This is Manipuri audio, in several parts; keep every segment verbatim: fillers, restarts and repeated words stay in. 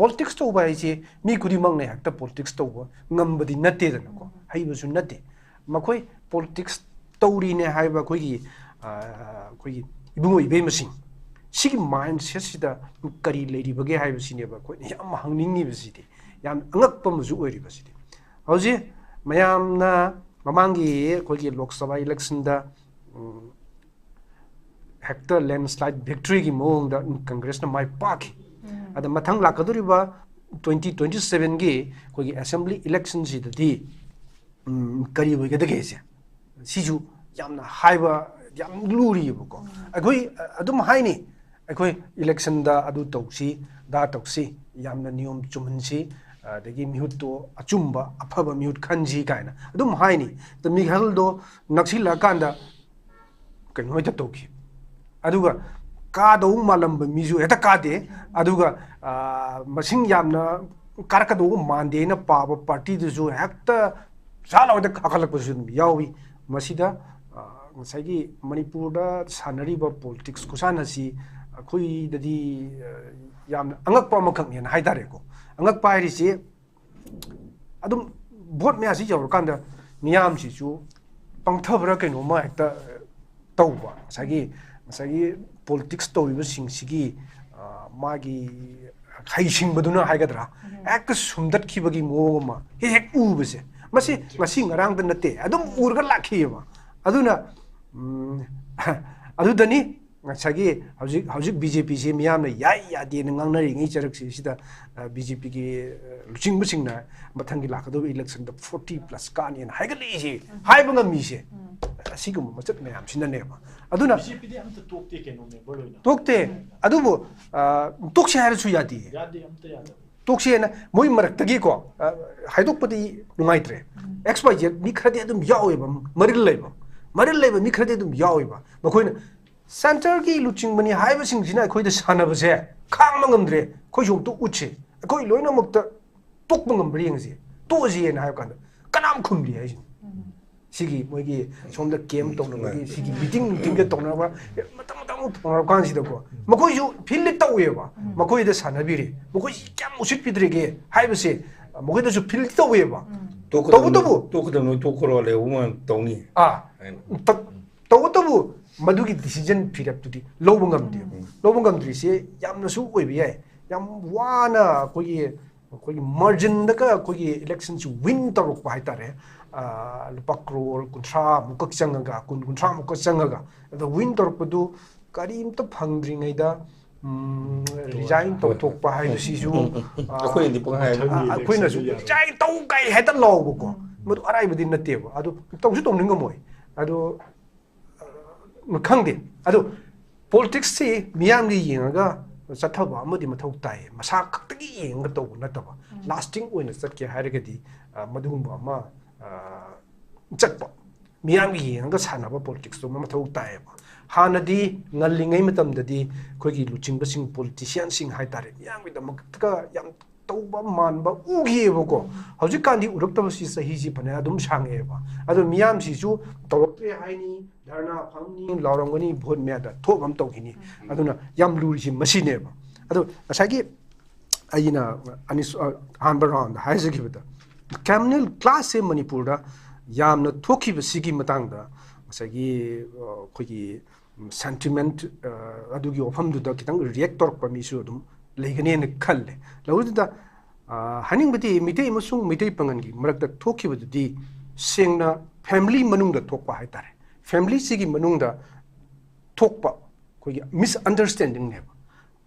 ꯄꯣꯂꯤꯇꯤꯛꯁ ꯇꯧꯕ ꯍꯥꯏꯁꯦ ꯃꯤ ꯈꯨꯗꯤꯡꯃꯛꯅ ꯍꯦꯛꯇ ꯄꯣꯂꯤꯇꯤꯛꯁ ꯇꯧꯕ ꯉꯝꯕꯗꯤ ꯅꯠꯇꯦꯗꯅꯀꯣ, ꯍꯩꯕꯁꯨ ꯅꯠꯇꯦ꯫ ꯃꯈꯣꯏ ꯄꯣꯂꯤꯇꯤꯛꯁ ꯇꯧꯔꯤꯅꯦ ꯍꯥꯏꯕ ꯑꯩꯈꯣꯏꯒꯤ, ꯑ, ꯑꯩꯈꯣꯏꯒꯤ ꯏꯕꯨꯡꯉꯣ ꯏꯕꯦꯝꯃꯁꯤꯡ, ꯁꯤꯒꯤ ꯃꯥꯏꯟꯁꯦꯠꯁꯤꯗ ꯀꯔꯤ ꯂꯩꯔꯤꯕꯒꯦ ꯍꯥꯏꯕꯁꯤꯅꯦꯕ ꯑꯩꯈꯣꯏꯅ ꯌꯥꯝ ꯍꯪꯅꯤꯡꯉꯤꯕꯁꯤꯗꯤ, ꯌꯥꯝ ꯑꯉꯛꯄ ꯑꯃꯁꯨ ꯑꯣꯏꯔꯤꯕꯁꯤꯗꯤ꯫ ꯍꯧꯖꯤꯛ ꯃꯌꯥꯝꯅ ꯃꯃꯥꯡꯒꯤ ꯑꯩꯈꯣꯏꯒꯤ ꯂꯣꯛ ꯁꯚꯥ ꯏꯂꯦꯛꯁꯟꯗ, ꯎꯝ, ꯍꯦꯛꯇ ꯂꯦꯟꯁ꯭ꯂꯥꯏꯠ ꯚꯤꯛꯇ꯭ꯔꯤꯒꯤ ꯃꯑꯣꯡꯗ ꯀꯪꯒ꯭ꯔꯦꯁꯅ ꯃꯥꯏ ꯄꯥꯛꯈꯤ꯫ ꯑꯗ ꯃꯊꯪ ꯂꯥꯛꯀꯗꯧꯔꯤꯕ ꯇ꯭ꯋꯦꯟꯇꯤ ꯇ꯭ꯋꯦꯟꯇꯤ ꯁꯚꯦꯟꯒꯤ ꯑꯩꯈꯣꯏꯒꯤ ꯑꯦꯁꯦꯝꯕ꯭ꯂꯤ ꯏꯂꯦꯛꯁꯟꯁꯤꯗꯗꯤ, ꯎꯝ, ꯀꯔꯤ ꯑꯣꯏꯒꯗꯒꯦꯁꯦ? ꯁꯤꯁꯨ ꯌꯥꯝꯅ ꯍꯥꯏꯕ, ꯌꯥꯝ ꯂꯨꯔꯤꯑꯕꯀꯣ꯫ ꯑꯩꯈꯣꯏ, ꯑ, ꯑꯗꯨꯝ ꯍꯥꯏꯅꯤ, ꯑꯩꯈꯣꯏ ꯏꯂꯦꯛꯁꯟꯗ ꯑꯗꯨ ꯇꯧꯁꯤ, ꯑꯗꯥ ꯇꯧꯁꯤ, ꯌꯥꯝꯅ ꯅꯤꯌꯣꯝ ꯆꯨꯝꯍꯟꯁꯤ, ꯑꯗꯒꯤ ꯃꯤꯍꯨꯠꯇꯣ ꯑꯆꯨꯝꯕ, ꯑꯐꯕ ꯃꯤꯍꯨꯠ ꯈꯟꯁꯤ ꯀꯥꯏꯅ ꯑꯗꯨꯝ ꯍꯥꯏꯅꯤ꯫ ꯑꯗ ꯃꯤꯈꯜꯗꯣ ꯅꯛꯁꯤꯜꯂꯛꯑꯀꯥꯟꯗ ꯀꯩꯅꯣ ꯍꯦꯛꯇ ꯇꯧꯈꯤ꯫ ꯑꯗꯨꯒ ꯀꯥꯗꯧ ꯃꯥꯜꯂꯝꯕ ꯃꯤꯁꯨ ꯍꯦꯛꯇ ꯀꯥꯗꯦ꯫ ꯑꯗꯨꯒ, ꯑ, ꯃꯁꯤꯡ ꯌꯥꯝꯅ ꯀꯥꯔꯛꯀꯗꯧꯕ ꯃꯥꯟꯗꯦꯅ ꯄꯥꯕ ꯄꯥꯔꯇꯤꯗꯨꯁꯨ ꯍꯦꯛꯇ ꯁꯥ ꯂꯥꯎꯗ ꯀꯥꯈꯠꯂꯛꯄꯁꯨ ꯑꯗꯨꯝ ꯌꯥꯎꯏ꯫ ꯃꯁꯤꯗ, ꯑ, ꯉꯁꯥꯏꯒꯤ ꯃꯅꯤꯄꯨꯔꯗ ꯁꯥꯟꯅꯔꯤꯕ ꯄꯣꯂꯤꯇꯤꯛꯁ ꯈꯨꯁꯥꯟꯅꯁꯤ ꯑꯩꯈꯣꯏꯗꯗꯤ, ꯑ, ꯌꯥꯝꯅ ꯑꯉꯛꯄ ꯑꯃꯈꯛꯅꯦꯅ ꯍꯥꯏꯇꯥꯔꯦꯀꯣ꯫ ꯑꯉꯛꯄ ꯍꯥꯏꯔꯤꯁꯤ ꯑꯗꯨꯝ ꯚꯣꯠ ꯃꯌꯥꯁꯤ ꯌꯧꯔꯀꯥꯟꯗ ꯃꯤꯌꯥꯝꯁꯤꯁꯨ ꯄꯪꯊꯕ꯭ꯔꯥ ꯀꯩꯅꯣꯝꯃ ꯍꯦꯛꯇ ꯇꯧꯕ꯫ ꯉꯁꯥꯏꯒꯤ, ꯉꯁꯥꯏꯒꯤ ꯄꯣꯂꯤꯇꯤꯛꯁ ꯇꯧꯔꯤꯕꯁꯤꯡꯁꯤꯒꯤ, ꯑ, ꯃꯥꯒꯤ ꯍꯩꯁꯤꯡꯕꯗꯨꯅ ꯍꯥꯏꯒꯗ꯭ꯔꯥ, ꯍꯦꯛꯇ ꯁꯨꯝꯗꯠꯈꯤꯕꯒꯤ ꯃꯑꯣꯡ ꯑꯃ ꯍꯦꯛ ꯍꯦꯛ ꯎꯕꯁꯦ, ꯃꯁꯤ ꯉꯁꯤ ꯉꯔꯥꯡꯗ ꯅꯠꯇꯦ, ꯑꯗꯨꯝ ꯎꯔꯒ ꯂꯥꯛꯈꯤꯑꯕ꯫ ꯑꯗꯨꯅ, ꯎꯝ, ꯑꯗꯨꯗꯅꯤ ꯉꯁꯥꯏꯒꯤ ꯍꯧꯖꯤꯛ, ꯍꯧꯖꯤꯛ ꯕꯤ ꯖꯦ ꯄꯤꯁꯦ ꯃꯤꯌꯥꯝꯅ ꯌꯥꯏ ꯌꯥꯗꯦꯅ ꯉꯥꯡꯅꯔꯤꯉꯩ ꯆꯔꯛꯁꯤ ꯁꯤꯗ, ꯑ, ꯕꯤ ꯖꯦ ꯄꯤꯒꯤ, ꯑ, ꯂꯨꯆꯤꯡꯕꯁꯤꯡꯅ ꯃꯊꯪꯒꯤ ꯂꯥꯛꯀꯗꯧꯕ ꯏꯂꯦꯛꯁꯟꯗ ꯐꯣꯔꯇꯤ ꯄ꯭ꯂꯁ ꯀꯥꯅꯤꯅ ꯍꯥꯏꯒꯠꯂꯛꯏꯁꯦ, ꯍꯥꯏꯕ ꯉꯝꯃꯤꯁꯦ꯫ ꯑꯁꯤꯒꯨꯝꯕ ꯃꯆꯠ ꯃꯌꯥꯝꯁꯤꯅꯅꯦꯕ꯫ ꯑꯗꯨꯅ ꯕꯤ ꯖꯦ ꯄꯤꯗꯤ ꯑꯝꯇ ꯇꯣꯛꯇꯦ ꯀꯩꯅꯣ, ꯃꯦꯝꯕꯔ ꯂꯣꯏꯅ꯫ ꯇꯣꯛꯇꯦ꯫ ꯑꯗꯨꯕꯨ, ꯑ, ꯇꯣꯛꯁꯦ ꯍꯥꯏꯔꯁꯨ ꯌꯥꯗꯦ꯫ ꯌꯥꯗꯦ, ꯑꯝꯇ ꯌꯥꯗꯦ꯫ ꯇꯣꯛꯁꯦꯅ ꯃꯣꯏ ꯃꯔꯛꯇꯒꯤꯀꯣ, ꯑ, ꯍꯥꯏꯗꯣꯛꯄꯗꯤ ꯅꯨꯡꯉꯥꯏꯇ꯭ꯔꯦ꯫ ꯑꯦꯛꯁ ꯋꯥꯏ ꯖꯦꯠ ꯃꯤ ꯈꯔꯗꯤ ꯑꯗꯨꯝ ꯌꯥꯎꯋꯦꯕ, ꯃꯔꯤꯜ ꯂꯩꯕ꯫ ꯃꯔꯤꯜ ꯂꯩꯕ ꯃꯤ ꯈꯔꯗꯤ ꯑꯗꯨꯝ ꯌꯥꯎꯋꯦꯕ꯫ ꯃꯈꯣꯏꯅ ꯁꯦꯟꯇꯔꯒꯤ ꯂꯨꯆꯤꯡꯕꯅꯤ ꯍꯥꯏꯕꯁꯤꯡꯁꯤꯅ ꯑꯩꯈꯣꯏꯗ ꯁꯥꯟꯅꯕꯁꯦ ꯈꯥꯡꯕ ꯉꯝꯗ꯭ꯔꯦ꯫ ꯑꯩꯈꯣꯏꯁꯨ ꯑꯝꯇ ꯎꯠꯁꯦ꯫ ꯑꯩꯈꯣꯏ ꯂꯣꯏꯅꯃꯛꯇ ꯇꯣꯛꯄ ꯉꯝꯕ꯭ꯔꯥ ꯌꯦꯡꯁꯦ꯫ ꯇꯣꯛꯑꯁꯤꯅ ꯍꯥꯏꯕ ꯀꯥꯟꯗ ꯀꯅꯥꯝ ꯈꯨꯝꯗꯦ ꯍꯥꯏꯁꯤꯅꯤ꯫ ꯁꯤꯒꯤ ꯃꯣꯏꯒꯤ ꯁꯣꯝꯗ ꯀꯦꯝ ꯇꯧꯅꯕꯒꯤ ꯁꯤꯒꯤ ꯃꯤꯇꯤꯡ ꯃꯤꯇꯤꯡꯒ ꯇꯧꯅꯕ ꯃꯊꯪ ꯃꯊꯪ ꯇꯧꯅꯔ ꯀꯥꯟꯁꯤꯗꯀꯣ, ꯃꯈꯣꯏꯁꯨ ꯐꯤꯜꯗꯤ ꯇꯧꯋꯦꯕ꯫ ꯃꯈꯣꯏꯗ ꯁꯥꯟꯅꯕꯤꯔꯦ, ꯃꯈꯣꯏꯁꯤ ꯀꯌꯥꯝ ꯎꯁꯤꯠꯄꯤꯗ꯭ꯔꯤꯒꯦ ꯍꯥꯏꯕꯁꯦ ꯃꯈꯣꯏꯗꯁꯨ ꯐꯤꯜꯗꯤ ꯇꯧꯋꯦꯕ꯫ ꯇꯧꯕꯇꯕꯨ ꯇꯣꯛꯀꯗꯕ ꯅꯣꯏ ꯇꯣꯛꯈ꯭ꯔꯣ, ꯂꯩꯍꯧꯕ ꯃꯌꯥꯝ ꯇꯧꯅꯤ꯫ ꯑꯥ, ꯇ- ꯇꯧꯕꯇꯕꯨ ꯃꯗꯨꯒꯤ ꯗꯤꯁꯤꯖꯟ ꯐꯤꯔꯦꯞꯇꯨꯗꯤ ꯂꯧꯕ ꯉꯝꯗꯦꯕ꯫ ꯂꯧꯕ ꯉꯝꯗ꯭ꯔꯤꯁꯦ ꯌꯥꯝꯅꯁꯨ ꯑꯣꯏꯕ ꯌꯥꯏ, ꯌꯥꯝ ꯋꯥꯅ ꯑꯩꯈꯣꯏꯒꯤ ꯑꯩꯈꯣꯏꯒꯤ ꯃꯥꯔꯖꯤꯟꯗꯒ ꯑꯩꯈꯣꯏꯒꯤ ꯏꯂꯦꯛꯁꯟꯁꯤ ꯋꯤꯟ ꯇꯧꯔꯛꯄ ꯍꯥꯏꯇꯥꯔꯦ꯫ ꯑꯥ, ꯂꯨꯄꯥ ꯀ꯭ꯔꯣꯔ ꯀꯨꯟꯊ꯭ꯔꯥ ꯃꯨꯛꯀ ꯆꯪꯉꯒ, ꯀꯨꯟ ꯀꯨꯟꯊ꯭ꯔꯥ ꯃꯨꯛꯀ ꯆꯪꯉꯒ, ꯑꯗꯣ ꯋꯤꯟ ꯇꯧꯔꯛꯄꯗꯨ ꯀꯔꯤꯝꯇ ꯐꯪꯗ꯭ꯔꯤꯉꯩꯗ ꯔꯤꯖꯥꯏꯟ ꯇꯧꯊꯣꯛꯄ ꯍꯥꯏꯕꯁꯤꯁꯨ, ꯑꯥ, ꯑꯩꯈꯣꯏꯅꯗꯤ ꯄꯪꯍꯥꯏ ꯍꯥꯏꯕ꯫ ꯑꯥ, ꯑꯩꯈꯣꯏꯅꯁꯨ ꯔꯤꯖꯥꯏꯟ ꯇꯧ ꯀꯥꯏ ꯍꯦꯛꯇ ꯂꯥꯎꯕꯀꯣ, ꯃꯗꯨ ꯑꯔꯥꯏꯕꯗꯤ ꯅꯠꯇꯦꯕ꯫ ꯑꯗꯨ ꯇꯧꯁꯨ ꯇꯧꯅꯤꯡꯉꯝꯃꯣꯏ꯫ ꯑꯗꯣ, ꯑꯥ, ꯈꯪꯗꯦ꯫ ꯑꯗꯣ ꯄꯣꯂꯤꯇꯤꯛꯁꯁꯤ ꯃꯤꯌꯥꯝꯒꯤ ꯌꯦꯡꯉꯒ ꯆꯠꯊꯕ ꯑꯃꯗꯤ ꯃꯊꯧ ꯇꯥꯏ, ꯃꯁꯥ ꯈꯛꯇꯒꯤ ꯌꯦꯡꯉꯒ ꯇꯧꯕ ꯅꯠꯇꯕ꯫ ꯂꯥꯁꯇꯤꯡ ꯑꯣꯏꯅ ꯆꯠꯀꯦ ꯍꯥꯏꯔꯒꯗꯤ, ꯑꯥ, ꯃꯗꯨꯒꯨꯝꯕ ꯑꯃ, ꯑꯥ, ꯆꯠꯄ, ꯃꯤꯌꯥꯝꯒꯤ ꯌꯦꯡꯉꯒ ꯁꯥꯟꯅꯕ ꯄꯣꯂꯤꯇꯤꯛꯁꯇꯨ ꯑꯃ ꯃꯊꯧ ꯇꯥꯏꯌꯦꯕ꯫ ꯍꯥꯟꯅꯗꯤ ꯉꯜꯂꯤꯉꯩ ꯃꯇꯝꯗꯗꯤ ꯑꯩꯈꯣꯏꯒꯤ ꯂꯨꯆꯤꯡꯕꯁꯤꯡ, ꯄꯣꯂꯤꯇꯤꯁꯤꯌꯥꯟꯁꯤꯡ ꯍꯥꯏꯇꯥꯔꯦ, ꯃꯤꯌꯥꯝꯒꯤꯗꯃꯛꯇꯒ ꯌꯥꯝ ꯇꯧꯕ ꯃꯥꯟꯕ ꯎꯈꯤꯑꯕꯀꯣ꯫ ꯍꯧꯖꯤꯛꯀꯥꯟꯗꯤ ꯎꯔꯛꯇꯕꯁꯤ ꯆꯍꯤꯁꯤ ꯐꯅꯌꯥꯝ ꯑꯗꯨꯝ ꯁꯥꯡꯉꯛꯑꯦꯕ꯫ ꯑꯗꯣ ꯃꯤꯌꯥꯝꯁꯤꯁꯨ ꯇꯧꯔꯛꯇ꯭ꯔꯦ ꯍꯥꯏꯅꯤ, ꯙꯔꯅꯥ ꯐꯝꯅꯤ, ꯂꯥꯎꯔꯝꯒꯅꯤ, ꯚꯣꯠ ꯃꯌꯥꯗ ꯊꯣꯛ ꯑꯃ ꯇꯧꯈꯤꯅꯤ꯫ ꯑꯗꯨꯅ ꯌꯥꯝ ꯂꯨꯔꯤꯁꯤ ꯃꯁꯤꯅꯦꯕ꯫ ꯑꯗꯣ ꯉꯁꯥꯏꯒꯤ ꯑꯩꯅ ꯑꯅꯤꯁꯨ-, ꯑ, ꯑꯍꯥꯟꯕ ꯔꯥꯎꯟꯗ ꯍꯥꯏꯖꯈꯤꯕꯗ, ꯀ꯭ꯔꯤꯃꯤꯅꯦꯜ ꯀ꯭ꯂꯥꯁꯁꯦ ꯃꯅꯤꯄꯨꯔꯗ ꯌꯥꯝꯅ ꯊꯣꯛꯈꯤꯕꯁꯤꯒꯤ ꯃꯇꯥꯡꯗ ꯉꯁꯥꯏꯒꯤ, ꯑ, ꯑꯩꯈꯣꯏꯒꯤ ꯁꯦꯟꯇꯤꯃꯦꯟꯠ, ꯑ, ꯑꯗꯨꯒꯤ ꯋꯥꯐꯝꯗꯨꯗ ꯈꯤꯇꯪ ꯔꯤꯌꯦꯛ ꯇꯧꯔꯛꯄ ꯃꯤꯁꯨ ꯑꯗꯨꯝ ꯂꯩꯒꯅꯦꯅ ꯈꯜꯂꯦ꯫ ꯂꯧꯗꯨꯗ, ꯑ, ꯍꯥꯏꯅꯤꯡꯕꯗꯤ ꯃꯤꯇꯩ ꯑꯃꯁꯨꯡ ꯃꯤꯇꯩ ꯄꯥꯉꯜꯒꯤ ꯃꯔꯛꯇ ꯊꯣꯛꯈꯤꯕꯗꯨꯗꯤ ꯁꯦꯡꯅ ꯐꯦꯃꯤꯂꯤ ꯃꯅꯨꯡꯗ ꯊꯣꯛꯄ ꯍꯥꯏꯇꯥꯔꯦ꯫ ꯐꯦꯃꯤꯂꯤꯁꯤꯒꯤ ꯃꯅꯨꯡꯗ ꯊꯣꯛꯄ ꯑꯩꯈꯣꯏꯒꯤ ꯃꯤꯁꯑꯟꯗꯔꯁ꯭ꯇꯦꯟꯗꯤꯡꯅꯦꯕ꯫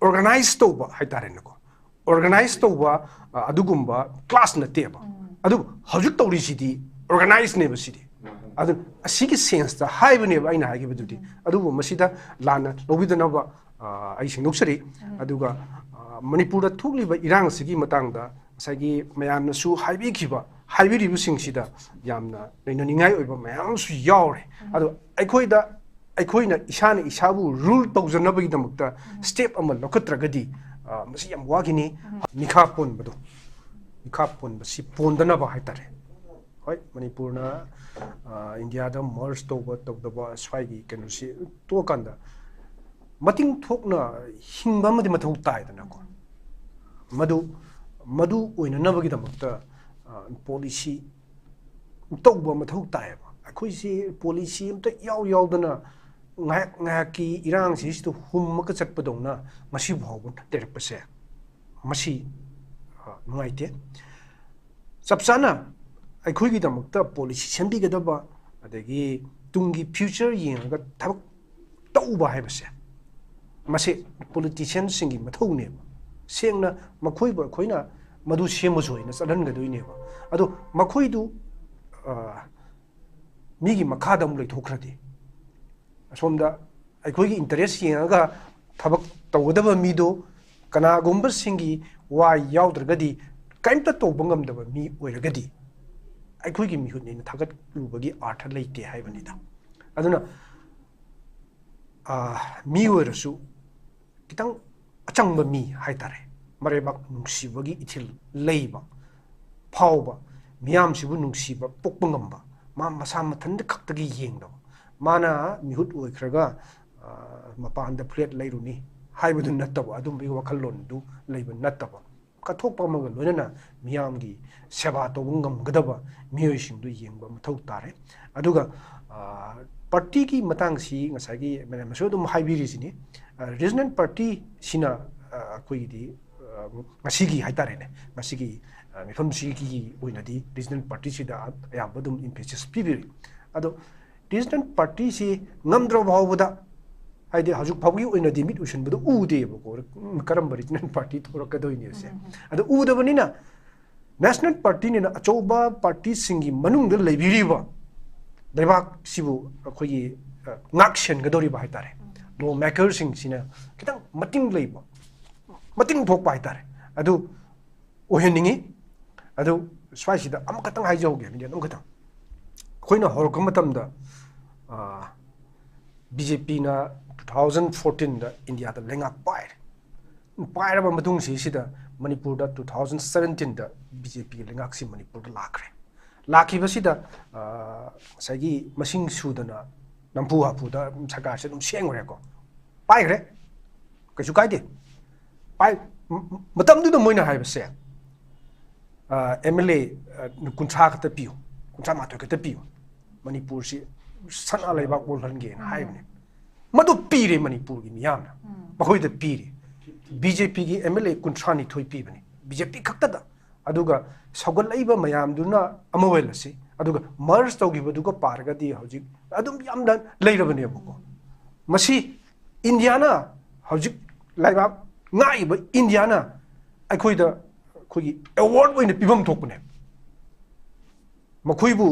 ꯑꯣꯔꯒꯅꯥꯏꯖ ꯇꯧꯕ ꯍꯥꯏꯇꯥꯔꯦꯅꯦꯀꯣ, ꯑꯣꯔꯒꯅꯥꯏꯖ ꯇꯧꯕ, ꯑ, ꯑꯗꯨꯒꯨꯝꯕ ꯀ꯭ꯂꯥꯁ ꯅꯠꯇꯦꯕ꯫ ꯑꯗꯨꯕꯨ ꯍꯧꯖꯤꯛ ꯇꯧꯔꯤꯁꯤꯗꯤ ꯑꯣꯔꯒꯅꯥꯏꯖꯅꯦꯕ ꯁꯤꯗꯤ꯫ ꯑꯗꯨ ꯑꯁꯤꯒꯤ ꯁꯦꯟꯁꯇ ꯍꯥꯏꯕꯅꯦꯕ ꯑꯩꯅ ꯍꯥꯏꯈꯤꯕꯗꯨꯗꯤ꯫ ꯑꯗꯨꯕꯨ ꯃꯁꯤꯗ ꯂꯥꯟꯅ ꯂꯧꯕꯤꯗꯅꯕ, ꯑ, ꯑꯩ ꯁꯦꯡꯗꯣꯛꯆꯔꯤ꯫ ꯑꯗꯨꯒ, ꯑ, ꯃꯅꯤꯄꯨꯔꯗ ꯊꯣꯛꯂꯤꯕ ꯏꯔꯥꯡ ꯑꯁꯤꯒꯤ ꯃꯇꯥꯡꯗ ꯉꯁꯥꯏꯒꯤ ꯃꯌꯥꯝꯅꯁꯨ ꯍꯥꯏꯕꯤꯈꯤꯕ, ꯍꯥꯏꯕꯤꯔꯤꯕꯁꯤꯡꯁꯤꯗ ꯌꯥꯝꯅ ꯅꯩꯅꯅꯤꯡꯉꯥꯏ ꯑꯣꯏꯕ ꯃꯌꯥꯝ ꯑꯃꯁꯨ ꯌꯥꯎꯔꯦ꯫ ꯑꯗꯣ ꯑꯩꯈꯣꯏꯗ, ꯑꯩꯈꯣꯏꯅ ꯏꯁꯥꯅ ꯏꯁꯥꯕꯨ ꯔꯨꯜ ꯇꯧꯖꯅꯕꯒꯤꯗꯃꯛꯇ ꯁ꯭ꯇꯦꯞ ꯑꯃ ꯂꯧꯈꯠꯇ꯭ꯔꯒꯗꯤ, ꯑ, ꯃꯁꯤ ꯌꯥꯝ ꯋꯥꯈꯤꯅꯤ꯫ ꯃꯤꯈꯥ ꯄꯣꯟꯕꯗꯣ, ꯃꯤꯈꯥ ꯄꯣꯟꯕꯁꯤ ꯄꯣꯟꯗꯅꯕ ꯍꯥꯏꯇꯥꯔꯦ꯫ ꯍꯣꯏ, ꯃꯅꯤꯄꯨꯔꯅ ꯏꯟꯗꯤꯌꯥꯗ ꯃꯔꯖ ꯇꯧꯕ ꯇꯧꯗꯕ ꯁ꯭ꯋꯥꯏꯒꯤ ꯀꯩꯅꯣꯁꯤ ꯇꯣꯛꯑꯀꯥꯟꯗ ꯃꯇꯤꯡ ꯊꯣꯛꯅ ꯍꯤꯡꯕ ꯑꯃꯗꯤ ꯃꯊꯧ ꯇꯥꯏꯗꯅꯀꯣ꯫ ꯃꯗꯨ ꯃꯗꯨ ꯑꯣꯏꯅꯅꯕꯒꯤꯗꯃꯛꯇ ꯄꯣꯂꯤꯁꯤ ꯇꯧꯕ ꯃꯊꯧ ꯇꯥꯏꯌꯦꯕ꯫ ꯑꯩꯈꯣꯏꯁꯤ ꯄꯣꯂꯤꯁꯤ ꯑꯝꯇ ꯏꯌꯥꯎ ꯌꯥꯎꯗꯅ ꯉꯥꯏꯍꯥꯛ ꯉꯥꯏꯍꯥꯛꯀꯤ ꯏꯔꯥꯡꯁꯤꯁꯤꯗ ꯍꯨꯝꯃꯒ ꯆꯠꯄꯗꯧꯅ ꯉꯁꯤ ꯐꯥꯎꯕ ꯂꯩꯔꯛꯄꯁꯦ ꯃꯁꯤ ꯅꯨꯡꯉꯥꯏꯇꯦ꯫ ꯆꯞ ꯆꯥꯅ ꯑꯩꯈꯣꯏꯒꯤꯗꯃꯛꯇ ꯄꯣꯂꯤꯁꯤ ꯁꯦꯝꯕꯤꯒꯗꯕ, ꯑꯗꯒꯤ ꯇꯨꯡꯒꯤ ꯐ꯭ꯌꯨꯆꯔ ꯌꯦꯡꯉꯒ ꯊꯕꯛ ꯇꯧꯕ ꯍꯥꯏꯕꯁꯦ ꯃꯁꯤ ꯄꯣꯂꯤꯇꯤꯁꯤꯌꯥꯟꯁꯤꯡꯒꯤ ꯃꯊꯧꯅꯦꯕ꯫ ꯁꯦꯡꯅ ꯃꯈꯣꯏꯕꯨ ꯑꯩꯈꯣꯏꯅ ꯃꯗꯨ ꯁꯦꯝꯃꯁꯨ ꯍꯥꯏꯅ ꯆꯠꯍꯟꯒꯗꯣꯏꯅꯦꯕ꯫ ꯑꯗꯣ ꯃꯈꯣꯏꯗꯨ ꯃꯤꯒꯤ ꯃꯈꯥꯗ ꯑꯃꯨꯛ ꯂꯩꯊꯣꯛꯈ꯭ꯔꯗꯤ, ꯑꯁꯣꯝꯗ ꯑꯩꯈꯣꯏꯒꯤ ꯏꯟꯇꯔꯦꯁ ꯌꯦꯡꯉꯒ ꯊꯕꯛ ꯇꯧꯒꯗꯕ ꯃꯤꯗꯣ ꯀꯅꯥꯒꯨꯝꯕꯁꯤꯡꯒꯤ ꯋꯥ ꯌꯥꯎꯗ꯭ꯔꯒꯗꯤ, ꯀꯔꯤꯝꯇ ꯇꯧꯕ ꯉꯝꯗꯕ ꯃꯤ ꯑꯣꯏꯔꯒꯗꯤ ꯑꯩꯈꯣꯏꯒꯤ ꯃꯤꯍꯨꯠꯅꯦꯅ ꯊꯥꯒꯠꯂꯨꯕꯒꯤ ꯑꯥꯔꯊ ꯂꯩꯇꯦ ꯍꯥꯏꯕꯅꯤꯗ꯫ ꯑꯗꯨꯅ ꯃꯤ ꯑꯣꯏꯔꯁꯨ ꯈꯤꯇꯪ ꯑꯆꯪꯕ ꯃꯤ ꯍꯥꯏꯇꯥꯔꯦ, ꯃꯔꯩꯕꯥꯛ ꯅꯨꯡꯁꯤꯕꯒꯤ ꯏꯊꯤꯜ ꯂꯩꯕ, ꯐꯥꯎꯕ, ꯃꯤꯌꯥꯝꯁꯤꯕꯨ ꯅꯨꯡꯁꯤꯕ ꯄꯣꯛꯄ ꯉꯝꯕ, ꯃꯥ ꯃꯁꯥ ꯃꯊꯟꯇ ꯈꯛꯇꯒꯤ ꯌꯦꯡꯗꯕ, ꯃꯥꯅ ꯃꯤꯍꯨꯠ ꯑꯣꯏꯈ꯭ꯔꯒ ꯃꯄꯥꯟꯗ ꯐ꯭ꯂꯦꯠ ꯂꯩꯔꯨꯅꯤ ꯍꯥꯏꯕꯗꯨ ꯅꯠꯇꯕ, ꯑꯗꯨꯝꯕꯒꯤ ꯋꯥꯈꯜꯂꯣꯟꯗꯨ ꯂꯩꯕ ꯅꯠꯇꯕ, ꯀꯠꯊꯣꯛꯄ ꯑꯃꯒ ꯂꯣꯏꯅꯅ ꯃꯤꯌꯥꯝꯒꯤ ꯁꯦꯕꯥ ꯇꯧꯕ ꯉꯝꯒꯗꯕ ꯃꯤꯑꯣꯏꯁꯤꯡꯗꯨ ꯌꯦꯡꯕ ꯃꯊꯧ ꯇꯥꯔꯦ꯫ ꯑꯗꯨꯒ ꯄꯥꯔꯇꯤꯒꯤ ꯃꯇꯥꯡꯁꯤ ꯉꯁꯥꯏꯒꯤ ꯃꯌꯥꯝꯅꯁꯨ ꯑꯗꯨꯝ ꯍꯥꯏꯕꯤꯔꯤꯁꯤꯅꯤ꯫ ꯔꯤꯖꯅꯦꯜ ꯄꯥꯔꯇꯤꯁꯤꯅ ꯑꯩꯈꯣꯏꯒꯤꯗꯤ ꯉꯁꯤꯒꯤ ꯍꯥꯏꯇꯥꯔꯦꯅꯦ, ꯉꯁꯤꯒꯤ ꯃꯤꯐꯝꯁꯤꯒꯤ ꯑꯣꯏꯅꯗꯤ ꯔꯤꯖꯅꯦꯜ ꯄꯥꯔꯇꯤꯁꯤꯗ ꯑꯌꯥꯝꯕ ꯑꯗꯨꯝ ꯏꯝꯐꯦꯁꯤꯁ ꯄꯤꯕꯤꯔꯤ꯫ ꯑꯗꯣ ꯔꯤꯖꯅꯦꯜ ꯄꯥꯔꯇꯤꯁꯤ ꯉꯝꯗ꯭ꯔꯕ ꯐꯥꯎꯕꯗ, ꯍꯥꯏꯗꯤ ꯍꯧꯖꯤꯛ ꯐꯥꯎꯒꯤ ꯑꯣꯏꯅꯗꯤ ꯃꯤꯠ ꯎꯁꯤꯟꯕꯗ ꯎꯗꯦꯕꯀꯣ, ꯀꯔꯝꯕ ꯔꯤꯖꯅꯦꯜ ꯄꯥꯔꯇꯤ ꯊꯣꯛꯂꯛꯀꯗꯣꯏꯅꯦꯁꯦ꯫ ꯑꯗꯣ ꯎꯗꯕꯅꯤꯅ ꯅꯦꯁꯅꯦꯜ ꯄꯥꯔꯇꯤꯅꯤꯅ ꯑꯆꯧꯕ ꯄꯥꯔꯇꯤꯁꯤꯡꯒꯤ ꯃꯅꯨꯡꯗ ꯂꯩꯕꯤꯔꯤꯕ ꯂꯩꯕꯥꯛꯁꯤꯕꯨ ꯑꯩꯈꯣꯏꯒꯤ ꯉꯥꯛ ꯁꯦꯟꯒꯗꯧꯔꯤꯕ ꯍꯥꯏꯇꯥꯔꯦ, ꯂꯣ ꯃꯦꯀꯔꯁꯤꯡꯁꯤꯅ ꯈꯤꯇꯪ ꯃꯇꯤꯡ ꯂꯩꯕ, ꯃꯇꯤꯡ ꯊꯣꯛꯄ ꯍꯥꯏꯇꯥꯔꯦ, ꯑꯗꯨ ꯑꯣꯏꯍꯟꯅꯤꯡꯉꯤ꯫ ꯑꯗꯨ ꯁ꯭ꯋꯥꯏꯁꯤꯗ ꯑꯃꯈꯛꯇꯪ ꯍꯥꯏꯖꯍꯧꯒꯦ, ꯃꯤꯅꯤꯠ ꯑꯃꯈꯛꯇꯪ꯫ ꯑꯩꯈꯣꯏꯅ ꯍꯧꯔꯛꯄ ꯃꯇꯝꯗ ꯕꯤ ꯖꯦ ꯄꯤꯅ ꯇꯨ ꯊꯥꯎꯖꯟ ꯐꯣꯔꯇꯤꯟꯗ ꯏꯟꯗꯤꯌꯥꯗ ꯂꯩꯉꯥꯛ ꯄꯥꯏꯔꯦ꯫ ꯄꯥꯏꯔꯕ ꯃꯇꯨꯡꯁꯤꯁꯤꯗ ꯃꯅꯤꯄꯨꯔꯗ ꯇꯨ ꯊꯥꯎꯖꯟ ꯁꯕꯦꯟꯇꯤꯟꯗ ꯕꯤ ꯖꯦ ꯄꯤꯒꯤ ꯂꯩꯉꯥꯛꯁꯤ ꯃꯅꯤꯄꯨꯔꯗ ꯂꯥꯛꯈ꯭ꯔꯦ꯫ ꯂꯥꯛꯈꯤꯕꯁꯤꯗ, ꯑ, ꯉꯁꯥꯏꯒꯤ ꯃꯁꯤꯡ ꯁꯨꯗꯅ ꯅꯝꯐꯨ ꯍꯥꯐꯨꯗ ꯁꯔꯀꯥꯔꯁꯦ ꯑꯗꯨꯝ ꯁꯦꯝꯈ꯭ꯔꯦꯀꯣ, ꯄꯥꯏꯈ꯭ꯔꯦ, ꯀꯩꯁꯨ ꯀꯥꯏꯗꯦ꯫ ꯄꯥꯏ, ꯃ-, ꯃꯇꯝꯗꯨꯗ ꯃꯣꯏꯅ ꯍꯥꯏꯕꯁꯦ, ꯑꯦꯝ ꯑꯦꯜ ꯑꯦ ꯀꯨꯟꯊ꯭ꯔꯥ ꯈꯛꯇ ꯄꯤꯌꯨ, ꯀꯨꯟꯊ꯭ꯔꯥ ꯃꯥꯊꯣꯏ ꯈꯛꯇ ꯄꯤꯌꯨ, ꯃꯅꯤꯄꯨꯔꯁꯤ ꯁꯅꯥ ꯂꯩꯕꯥꯛ ꯑꯣꯜꯍꯟꯒꯦꯅ ꯍꯥꯏꯕꯅꯦ꯫ ꯃꯗꯨ ꯄꯤꯔꯦ ꯃꯅꯤꯄꯨꯔꯒꯤ ꯃꯤꯌꯥꯝꯅ, ꯃꯈꯣꯏꯗ ꯄꯤꯔꯦ꯫ ꯕꯤ ꯖꯦ ꯄꯤꯒꯤ ꯑꯦꯝ ꯑꯦꯜ ꯑꯦ ꯀꯨꯟꯊ꯭ꯔꯥ ꯅꯤꯊꯣꯏ ꯄꯤꯕꯅꯤ, ꯕꯤ ꯖꯦ ꯄꯤ ꯈꯛꯇꯗ꯫ ꯑꯗꯨꯒ ꯁꯧꯒꯠꯂꯛꯏꯕ ꯃꯌꯥꯝꯗꯨꯅ ꯑꯃ ꯑꯣꯏꯍꯜꯂꯁꯤ, ꯑꯗꯨꯒ ꯃꯔꯖ ꯇꯧꯈꯤꯕꯗꯨꯒ ꯄꯥꯔꯒꯗꯤ ꯍꯧꯖꯤꯛ ꯑꯗꯨꯝ ꯌꯥꯝꯅ ꯂꯩꯔꯕꯅꯦꯕꯀꯣ꯫ ꯃꯁꯤ ꯏꯟꯗꯤꯌꯥꯅ, ꯍꯧꯖꯤꯛ ꯂꯩꯕꯥꯛ ꯉꯥꯛꯏꯕ ꯏꯟꯗꯤꯌꯥꯅ ꯑꯩꯈꯣꯏꯗ, ꯑꯩꯈꯣꯏꯒꯤ ꯑꯦꯋꯥꯔꯗ ꯑꯣꯏꯅ ꯄꯤꯐꯝ ꯊꯣꯛꯄꯅꯦ꯫ ꯃꯈꯣꯏꯕꯨ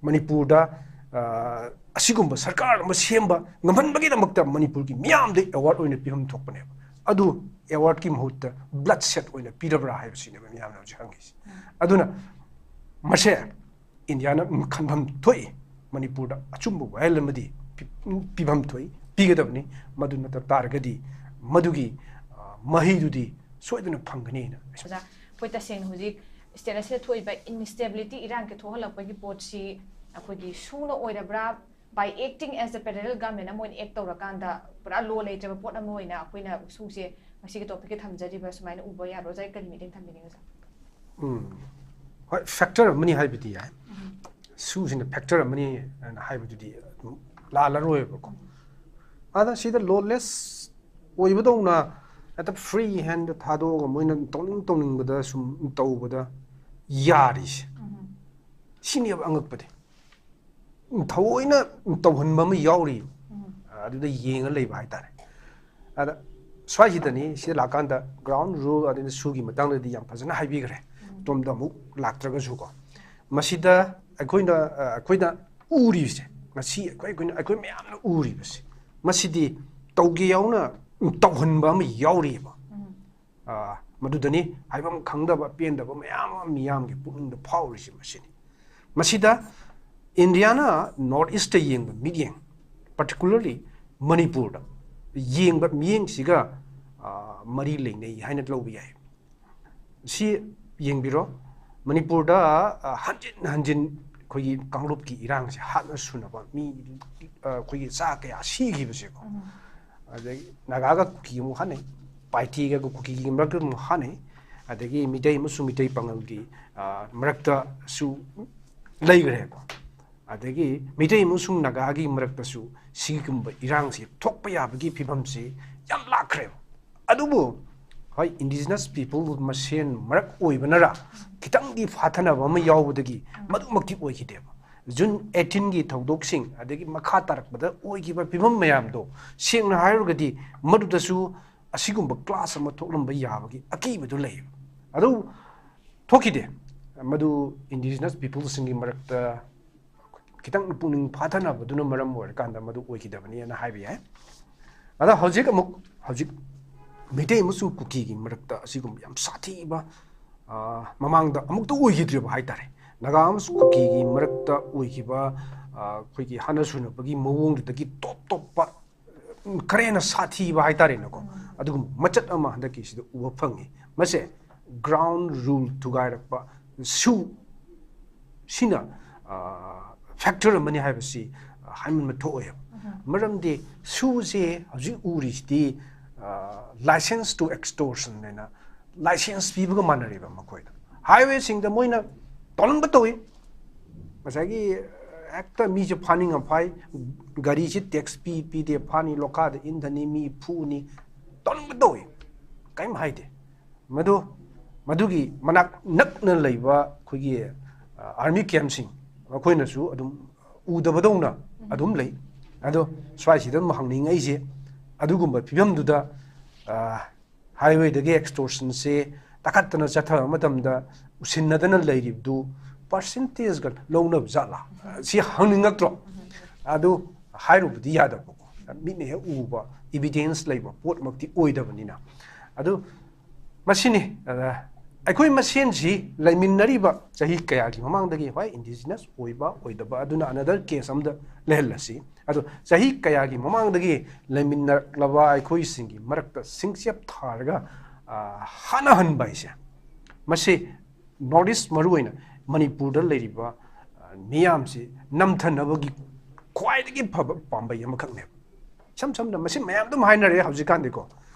ꯃꯅꯤꯄꯨꯔꯗ, ꯑ, ꯑꯁꯤꯒꯨꯝꯕ ꯁꯔꯀꯥꯔ ꯑꯃ ꯁꯦꯝꯕ ꯉꯝꯍꯟꯕꯒꯤꯗꯃꯛꯇ ꯃꯅꯤꯄꯨꯔꯒꯤ ꯃꯤꯌꯥꯝꯗ ꯑꯦꯋꯥꯔꯗ ꯑꯣꯏꯅ ꯄꯤꯐꯝ ꯊꯣꯛꯄꯅꯦꯕ꯫ ꯑꯗꯨ ꯑꯦꯋꯥꯔꯗꯀꯤ ꯃꯍꯨꯠꯇ ꯕ꯭ꯂꯠ ꯁꯦꯠ ꯑꯣꯏꯅ ꯄꯤꯔꯕ꯭ꯔꯥ ꯍꯥꯏꯕꯁꯤꯅꯦꯕ ꯃꯤꯌꯥꯝꯅ ꯍꯧꯖꯤꯛ ꯍꯪꯉꯤꯁꯦ꯫ ꯑꯗꯨꯅ ꯃꯁꯦ ꯏꯟꯗꯤꯌꯥꯅ ꯈꯟꯐꯝ ꯊꯣꯛꯏ꯫ ꯃꯅꯤꯄꯨꯔꯗ ꯑꯆꯨꯝꯕ ꯋꯥꯌꯦꯜ ꯑꯃꯗꯤ ꯄꯤ-, ꯄꯤꯐꯝ ꯊꯣꯛꯏ, ꯄꯤꯒꯗꯕꯅꯤ꯫ ꯃꯗꯨ ꯅꯠꯇ ꯇꯥꯔꯒꯗꯤ ꯃꯗꯨꯒꯤ, ꯑ, ꯃꯍꯩꯗꯨꯗꯤ ꯁꯣꯏꯗꯅ ꯐꯪꯒꯅꯤꯅ ꯑꯩꯁꯨ ꯑꯣꯖꯥ, ꯑꯩꯈꯣꯏ ꯇꯁꯦꯡꯅ ꯍꯧꯖꯤꯛ ꯁ꯭ꯇꯦꯠ ꯑꯁꯤꯗ ꯊꯣꯛꯏꯕ ꯏꯟꯁꯇꯦꯕꯤꯂꯤꯇꯤ, ꯏꯔꯥꯡꯒꯤ ꯊꯣꯛꯍꯜꯂꯛꯄꯒꯤ ꯄꯣꯠꯁꯤ ꯑꯩꯈꯣꯏꯒꯤ ꯁꯨꯅ ꯑꯣꯏꯔꯕ꯭ꯔꯥ, by acting as the federal government ꯑꯃ ꯑꯣꯏꯅ ꯑꯦꯛ ꯇꯧꯔꯀꯥꯟꯗ ꯄꯨꯔꯥ ꯂꯣ ꯂꯩꯇ꯭ꯔꯕ ꯄꯣꯠ ꯑꯃ ꯑꯣꯏꯅ ꯑꯩꯈꯣꯏꯅ ꯁꯨꯁꯦ ꯉꯁꯤꯒꯤ ꯇꯣꯄꯤꯛꯀꯤ ꯊꯝꯖꯔꯤꯕ ꯁꯨꯃꯥꯏꯅ ꯎꯕ ꯌꯥꯕ꯭ꯔꯥ? ꯑꯣꯖꯥ ꯀꯔꯤ ꯃꯤꯠꯌꯦꯡ ꯊꯝꯕꯤꯅꯤꯡꯉꯤ ꯑꯣꯖꯥ? ꯎꯝ, ꯍꯣꯏ, ꯐꯦꯛꯇꯔ ꯑꯃꯅꯤ ꯍꯥꯏꯕꯗꯤ ꯌꯥꯏ꯫ ꯁꯨꯁꯤꯅ ꯐꯦꯛꯇꯔ ꯑꯃꯅꯤ ꯍꯥꯏꯅ ꯍꯥꯏꯕꯗꯨꯗꯤ ꯑꯗꯨꯝ ꯂꯥꯜꯂꯔꯣꯏꯕꯀꯣ꯫ ꯑꯗ ꯁꯤꯗ ꯂꯣꯂꯦꯁ ꯑꯣꯏꯕꯗꯧꯅ ꯍꯦꯛꯇ ꯐ꯭ꯔꯤ ꯍꯦꯟꯗ ꯊꯥꯗꯣꯛꯑꯒ ꯃꯣꯏꯅ ꯇꯧꯅꯤꯡ ꯇꯧꯅꯤꯡꯕꯗ ꯁꯨꯝ ꯇꯧꯕꯗ ꯌꯥꯔꯤꯁꯦ, ꯁꯤꯅꯦꯕ ꯑꯉꯛꯄꯗꯤ꯫ ꯊꯑꯣꯏꯅ ꯇꯧꯍꯟꯕ ꯑꯃ ꯌꯥꯎꯔꯤ꯫ ꯑꯗꯨꯗ ꯌꯦꯡꯉ ꯂꯩꯕ ꯍꯥꯏꯇꯥꯔꯦ꯫ ꯑꯗ ꯁ꯭ꯋꯥꯏꯁꯤꯗꯅꯤ, ꯁꯤꯗ ꯂꯥꯛꯀꯥꯟꯗ ꯒ꯭ꯔꯥꯎꯟ ꯔꯨꯜ ꯑꯗꯩ ꯁꯨꯒꯤ ꯃꯇꯥꯡꯗꯗꯤ ꯌꯥꯝ ꯐꯖꯅ ꯍꯥꯏꯕꯤꯈ꯭ꯔꯦ꯫ ꯑꯗꯣꯝꯗ ꯑꯃꯨꯛ ꯂꯥꯛꯇ꯭ꯔꯒꯁꯨꯀꯣ, ꯃꯁꯤꯗ ꯑꯩꯈꯣꯏꯅ, ꯑ, ꯑꯩꯈꯣꯏꯅ ꯎꯔꯤꯕꯁꯦ, ꯉꯁꯤ ꯑꯩꯈꯣꯏ, ꯑꯩꯈꯣꯏꯅ, ꯑꯩꯈꯣꯏ ꯃꯌꯥꯝꯅ ꯎꯔꯤꯕꯁꯦ, ꯃꯁꯤꯗꯤ ꯇꯧꯒꯦ ꯌꯥꯎꯅ ꯇꯧꯍꯟꯕ ꯑꯃ ꯌꯥꯎꯔꯤꯑꯕ꯫ ꯑ, ꯃꯗꯨꯗꯅꯤ ꯍꯥꯏꯐꯝ ꯈꯪꯗꯕ, ꯄꯦꯟꯗꯕ ꯃꯌꯥꯝ ꯑꯃ ꯃꯤꯌꯥꯝꯒꯤ ꯄꯨꯛꯅꯤꯡꯗ ꯐꯥꯎꯔꯤꯁꯦ꯫ ꯃꯁꯤꯅꯤ, ꯃꯁꯤꯗ ꯏꯟꯗꯤꯌꯥꯅ ꯅꯣꯔꯠ ꯏꯁꯇ ꯌꯦꯡꯕ ꯃꯤꯠꯌꯦꯡ, ꯄꯥꯔꯇꯤꯀꯨꯂꯔꯂꯤ ꯃꯅꯤꯄꯨꯔꯗ ꯌꯦꯡꯕ ꯃꯤꯠꯌꯦꯡꯁꯤꯒ, ꯑ, ꯃꯔꯤ ꯂꯩꯅꯩ ꯍꯥꯏꯅ ꯂꯧꯕ ꯌꯥꯏ꯫ ꯁꯤ ꯌꯦꯡꯕꯤꯔꯣ, ꯃꯅꯤꯄꯨꯔꯗ ꯑ, ꯍꯟꯖꯤꯟ ꯍꯟꯖꯤꯟ ꯑꯩꯈꯣꯏꯒꯤ ꯀꯥꯡꯂꯨꯞꯀꯤ ꯏꯔꯥꯡꯁꯦ ꯍꯥꯠꯅ ꯁꯨꯅꯕ ꯃꯤ ꯑ, ꯑꯩꯈꯣꯏꯒꯤ ꯆꯥ ꯀꯌꯥ ꯁꯤꯈꯤꯕꯁꯦꯀꯣ꯫ ꯑꯗꯩ ꯅꯥꯒꯥꯒ ꯀꯨꯀꯤ ꯑꯃꯨꯛ ꯍꯥꯠꯅꯩ, ꯄꯥꯏꯊꯤꯒ ꯀꯨꯀꯤꯒꯤ ꯃꯔꯛꯇ ꯑꯃꯨꯛ ꯍꯥꯠꯅꯩ, ꯑꯗꯒꯤ ꯃꯤꯇꯩ ꯑꯃꯁꯨꯡ ꯃꯤꯇꯩ ꯄꯥꯉꯜꯒꯤ ꯑ, ꯃꯔꯛꯇꯁꯨ ꯂꯩꯈ꯭ꯔꯦꯀꯣ꯫ ꯑꯗꯒꯤ ꯃꯤꯇꯩ ꯑꯃꯁꯨꯡ ꯅꯥꯒꯥꯒꯤ ꯃꯔꯛꯇꯁꯨ ꯁꯤꯒꯨꯝꯕ ꯏꯔꯥꯡꯁꯤ ꯊꯣꯛꯄ ꯌꯥꯕꯒꯤ ꯐꯤꯕꯝꯁꯤ ꯌꯥꯝ ꯂꯥꯛꯈ꯭ꯔꯦꯕ꯫ ꯑꯗꯨꯕꯨ ꯍꯣꯏ, indigenous people ꯃꯁꯦꯟ ꯃꯔꯛ ꯑꯣꯏꯕꯅꯔ ꯈꯤꯇꯪꯗꯤ ꯐꯥꯊꯅꯕ ꯑꯃ ꯌꯥꯎꯕꯗꯒꯤ ꯃꯗꯨꯃꯛꯇꯤ ꯑꯣꯏꯈꯤꯗꯦꯕ꯫ ꯖꯨꯟ ꯑꯩꯠꯇꯤꯟꯒꯤ ꯊꯧꯗꯣꯛꯁꯤꯡ ꯑꯗꯒꯤ ꯃꯈꯥ ꯇꯥꯔꯛꯄꯗ ꯑꯣꯏꯈꯤꯕ ꯐꯤꯕꯝ ꯃꯌꯥꯝꯗꯣ ꯁꯦꯡꯅ ꯍꯥꯏꯔꯒꯗꯤ ꯃꯗꯨꯗꯁꯨ ꯑꯁꯤꯒꯨꯝꯕ clash ꯑꯃ ꯊꯣꯛꯂꯝꯕ ꯌꯥꯕꯒꯤ ꯑꯀꯤꯕꯗꯨ ꯂꯩꯌꯦꯕ꯫ ꯑꯗꯨ ꯊꯣꯛꯈꯤꯗꯦ꯫ ꯃꯗꯨ indigenous peopleꯁꯤꯡꯒꯤ ꯃꯔꯛꯇ ꯈꯤꯇꯪ ꯄꯨꯛꯅꯤꯡ ꯐꯥꯊꯅꯕꯗꯨꯅ ꯃꯔꯝ ꯑꯣꯏꯔꯀꯥꯟꯗ ꯃꯗꯨ ꯑꯣꯏꯈꯤꯗꯕꯅꯦꯅ ꯍꯥꯏꯕ ꯌꯥꯏ꯫ ꯑꯗ ꯍꯧꯖꯤꯛ ꯑꯃꯨꯛ, ꯍꯧꯖꯤꯛ ꯃꯤꯇꯩ ꯑꯃꯁꯨꯡ ꯀꯨꯀꯤꯒꯤ ꯃꯔꯛꯇ ꯑꯁꯤꯒꯨꯝꯕ ꯌꯥꯝ ꯁꯥꯊꯤꯕ, ꯑ, ꯃꯃꯥꯡꯗ ꯑꯃꯨꯛꯇ ꯑꯣꯏꯈꯤꯗ꯭ꯔꯤꯕ ꯍꯥꯏꯇꯥꯔꯦ꯫ ꯅꯥꯒꯥ ꯑꯃꯁꯨꯡ ꯀꯨꯀꯤꯒꯤ ꯃꯔꯛꯇ ꯑꯣꯏꯈꯤꯕ, ꯑ, ꯑꯩꯈꯣꯏꯒꯤ ꯍꯥꯠꯅ ꯁꯨꯅꯕꯒꯤ ꯃꯑꯣꯡꯗꯨꯗꯒꯤ ꯇꯣꯞ ꯇꯣꯞꯄ, ꯎꯝ, ꯈꯔ ꯍꯦꯟꯅ ꯁꯥꯊꯤꯕ ꯍꯥꯏꯇꯥꯔꯦꯅꯦꯀꯣ꯫ ꯑꯗꯨꯒꯨꯝꯕ ꯃꯆꯠ ꯑꯃ ꯍꯟꯗꯛꯀꯤꯁꯤꯗ ꯎꯕ ꯐꯪꯉꯤ꯫ ꯃꯁꯦ ground rule ꯊꯨꯒꯥꯏꯔꯛꯄ, ꯁꯨ ꯁꯤꯅ, ꯑ, factor ꯑꯃꯅꯤ ꯍꯥꯏꯕꯁꯤ, ꯑ, ꯍꯥꯏꯃꯟꯕ ꯊꯣꯛꯑꯣꯏꯕ꯫ ꯃꯔꯝꯗꯤ ꯁꯨꯁꯦ ꯍꯧꯖꯤꯛ ꯎꯔꯤꯁꯤꯗꯤ, ꯑ, license to extortion ꯍꯥꯏꯅ license ꯄꯤꯕꯒ ꯃꯥꯟꯅꯔꯦꯕ ꯃꯈꯣꯏꯗ꯫ Highwayꯁꯤꯡꯗ ꯃꯣꯏꯅ ꯇꯧꯅꯤꯡꯕ ꯇꯧꯏ꯫ ꯉꯁꯥꯏꯒꯤ, ꯑ, ꯍꯦꯛꯇ ꯃꯤꯁꯦ ꯐꯥꯅꯤꯡꯉ ꯐꯥꯏ, ꯒꯥꯔꯤꯁꯤ tax ꯄꯤ ꯄꯤꯗꯦ ꯐꯥꯅꯤ, ꯂꯣꯈꯥꯗ ꯏꯟꯊꯅꯤ, ꯃꯤ ꯐꯨꯅꯤ, ꯇꯧꯅꯤꯡꯕ ꯇꯧꯏ, ꯀꯔꯤꯝ ꯍꯥꯏꯗꯦ꯫ ꯃꯗꯨ, ꯃꯗꯨꯒꯤ ꯃꯅꯥꯛ ꯅꯛꯅ ꯂꯩꯕ ꯑꯩꯈꯣꯏꯒꯤ, ꯑ, army campꯁꯤꯡ, ꯃꯈꯣꯏꯅꯁꯨ ꯑꯗꯨꯝ ꯎꯗꯕꯗꯧꯅ ꯑꯗꯨꯝ ꯂꯩ꯫ ꯑꯗꯣ ꯁ꯭ꯋꯥꯏꯁꯤꯗ ꯑꯗꯨꯝ ꯍꯪꯅꯤꯡꯉꯛꯏꯁꯦ, ꯑꯗꯨꯒꯨꯝꯕ ꯐꯤꯕꯝꯗꯨꯗ, ꯑ, highwayꯗꯒꯤ extortionꯁꯦ ꯇꯥꯈꯠꯇꯅ ꯆꯠꯊꯕ ꯃꯇꯝꯗ ꯎꯁꯤꯟꯅꯗꯅ ꯂꯩꯔꯤꯕꯗꯨ percentageꯒ ꯂꯧꯅꯕ ꯖꯥꯠꯂꯥ? ꯁꯤ ꯍꯪꯅꯤꯡꯉꯛꯇ꯭ꯔꯣ? ꯑꯗꯨ ꯍꯥꯏꯔꯨꯕꯗꯤ ꯌꯥꯗꯕꯀꯣ, ꯃꯤꯠꯅ ꯍꯦꯛ ꯎꯕ evidence ꯂꯩꯕ ꯄꯣꯠꯃꯛꯇꯤ ꯑꯣꯏꯗꯕꯅꯤꯅ꯫ ꯑꯗꯨ ꯃꯁꯤꯅꯤ, ꯑ, ꯑꯩꯈꯣꯏ ꯃꯁꯦꯟꯁꯤ ꯂꯩꯃꯤꯟꯅꯔꯤꯕ ꯆꯍꯤ ꯀꯌꯥꯒꯤ ꯃꯃꯥꯡꯗꯒꯤ, ꯍꯣꯏ, indigenous ꯑꯣꯏꯕ ꯑꯣꯏꯗꯕ ꯑꯗꯨꯅ another case ꯑꯃꯗ ꯂꯩꯍꯜꯂꯁꯤ꯫ ꯑꯗꯣ ꯆꯍꯤ ꯀꯌꯥꯒꯤ ꯃꯃꯥꯡꯗꯒꯤ ꯂꯩꯃꯤꯟꯅꯔꯛꯂꯕ ꯑꯩꯈꯣꯏꯁꯤꯡꯒꯤ ꯃꯔꯛꯇ ꯁꯤꯡꯆꯦꯞ ꯊꯥꯔꯒ, ꯑ, ꯍꯥꯠꯅꯍꯟꯕ ꯍꯥꯏꯁꯦ, ꯃꯁꯤ ꯅꯣꯔꯠ ꯏꯁ, ꯃꯔꯨꯑꯣꯏꯅ ꯃꯅꯤꯄꯨꯔꯗ ꯂꯩꯔꯤꯕ ꯃꯤꯌꯥꯝꯁꯤ ꯅꯝꯊꯅꯕꯒꯤ ꯈ꯭ꯋꯥꯏꯗꯒꯤ ꯐꯕ ꯄꯥꯝꯕꯩ ꯑꯃꯈꯛꯅꯦꯕ꯫ ꯏꯁꯝ ꯁꯝꯅ ꯃꯁꯤ ꯃꯌꯥꯝ ꯑꯗꯨꯝ ꯍꯥꯏꯅꯔꯦ ꯍꯧꯖꯤꯛꯀꯥꯟꯗꯤꯀꯣ꯫